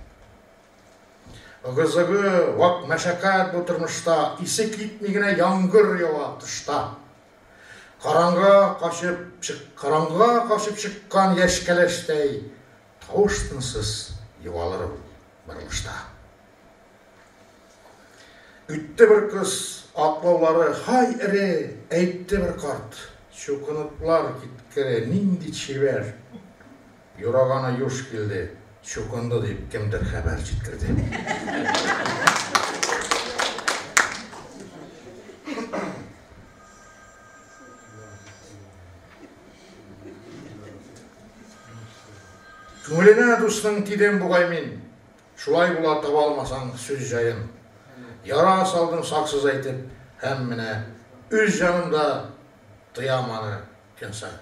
Ыгы-зыгы, вак мәшәкать бу тормышта, Исе китми генә яңгыр ява тышта. Караңгыга качып чык, караңгыга качып чыккан яшь кәләштәй, Тавыш-тынсыз югалыр ул борылышта. Үтте бер кыз, атлаулары һай эре, Әйтте бер карт, чукыныплар киткере, нинди чибәр! Юраганы юш килде, чукынды дип кемдер хәбәр җиткерде. Күңеленә дусның тидем бугай мин. Шулай була таба алмасаң сүз җаен. Яра салдым саксыз әйтеп, һәм менә үз җанымда тоям аны көн саен.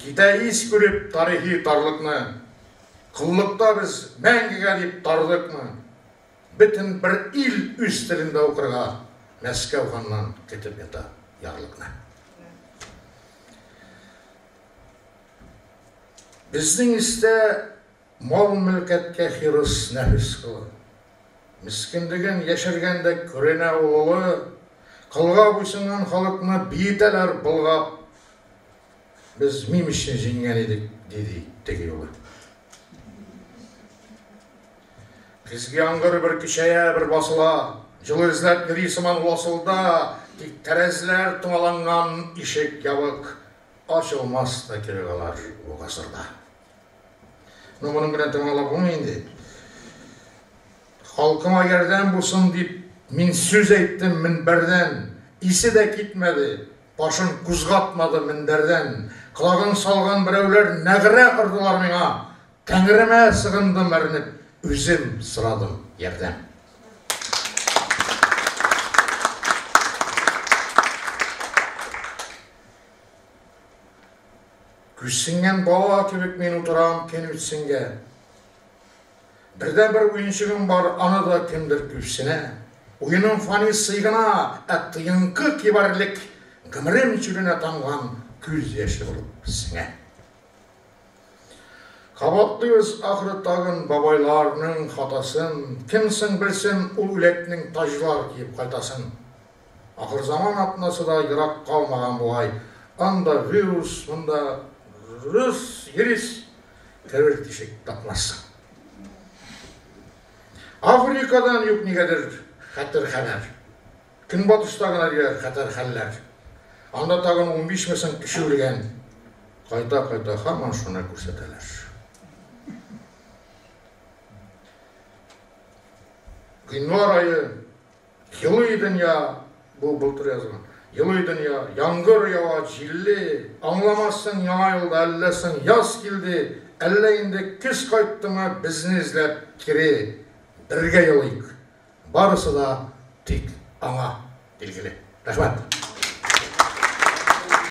Китә ис күреп тарихи тарлыкны, Коллыкта без мәңгегә дип тардыкмы? Бөтен бер ил үз телендә укырга Мәскәү ханнан көтеп ята ярлыкны. Безнең истә Мал-мөлкәткә хирыс нәфес кылы. Мескенлеген яшергәндә күренә ул олы, Колга буйсынган халыкны биетәләр болгап. Без мимечне җиңгән идек, диде теге юлы. Көзге яңгыр бер көчәя, бер басыла. Җылы эзләп йөри сыман ул асылда. Тик тәрәзләр томаланган, ишек ябык. Ачылмас та кебек алар бу гасырда. Ну, моның белән тәмамлап булмый инде. Халкыма ярдәм булсын дип, мин сүз әйттем мөнбәрдән. Исе дә китмәде, башын кузгатмады мендәрдән. Колагын салган берәүләр нәгърә ордылар миңа. Тәңремә сыгындым әрнеп, үзем сорадым ярдәм. Күзсенгән бала кебек мин утырам көн үтсенгә. Бердәнбер уенчыгым бар, аны да кемдер күпсенә. Уеным фани сый гына, ә тыенкы кибарьлек гомерем чүленә тамган күз яше булып сеңә. Кабатлыйбыз ахры тагын бабайларның хатасын, кем соң белсен ул үләтнең таҗлар киеп кайтасын. Ахырзаман атнасы да ерак калмаган бугай. Анда вирус, монда рус, ерис, керер тишек тапмассың. Африкадан юк нигәдер хәтер хәбәр. Көнбатышта гына диләр хәтәр хәлләр. Анда тагын 15 мең кеше үлгән. Кайта-кайта һаман шуны күрсәтәләр. Гыйнвар ае Елый дөнья, бу былтыр язган. Елый дөнья, яңгыр ява, җилле, аңламассың яңа елда әллә соң яз килде, Әллә инде көз кайттымы безне эзләп кире? Бергә елыйк. Барысы да тик аңа билгеле. Рәхмәт.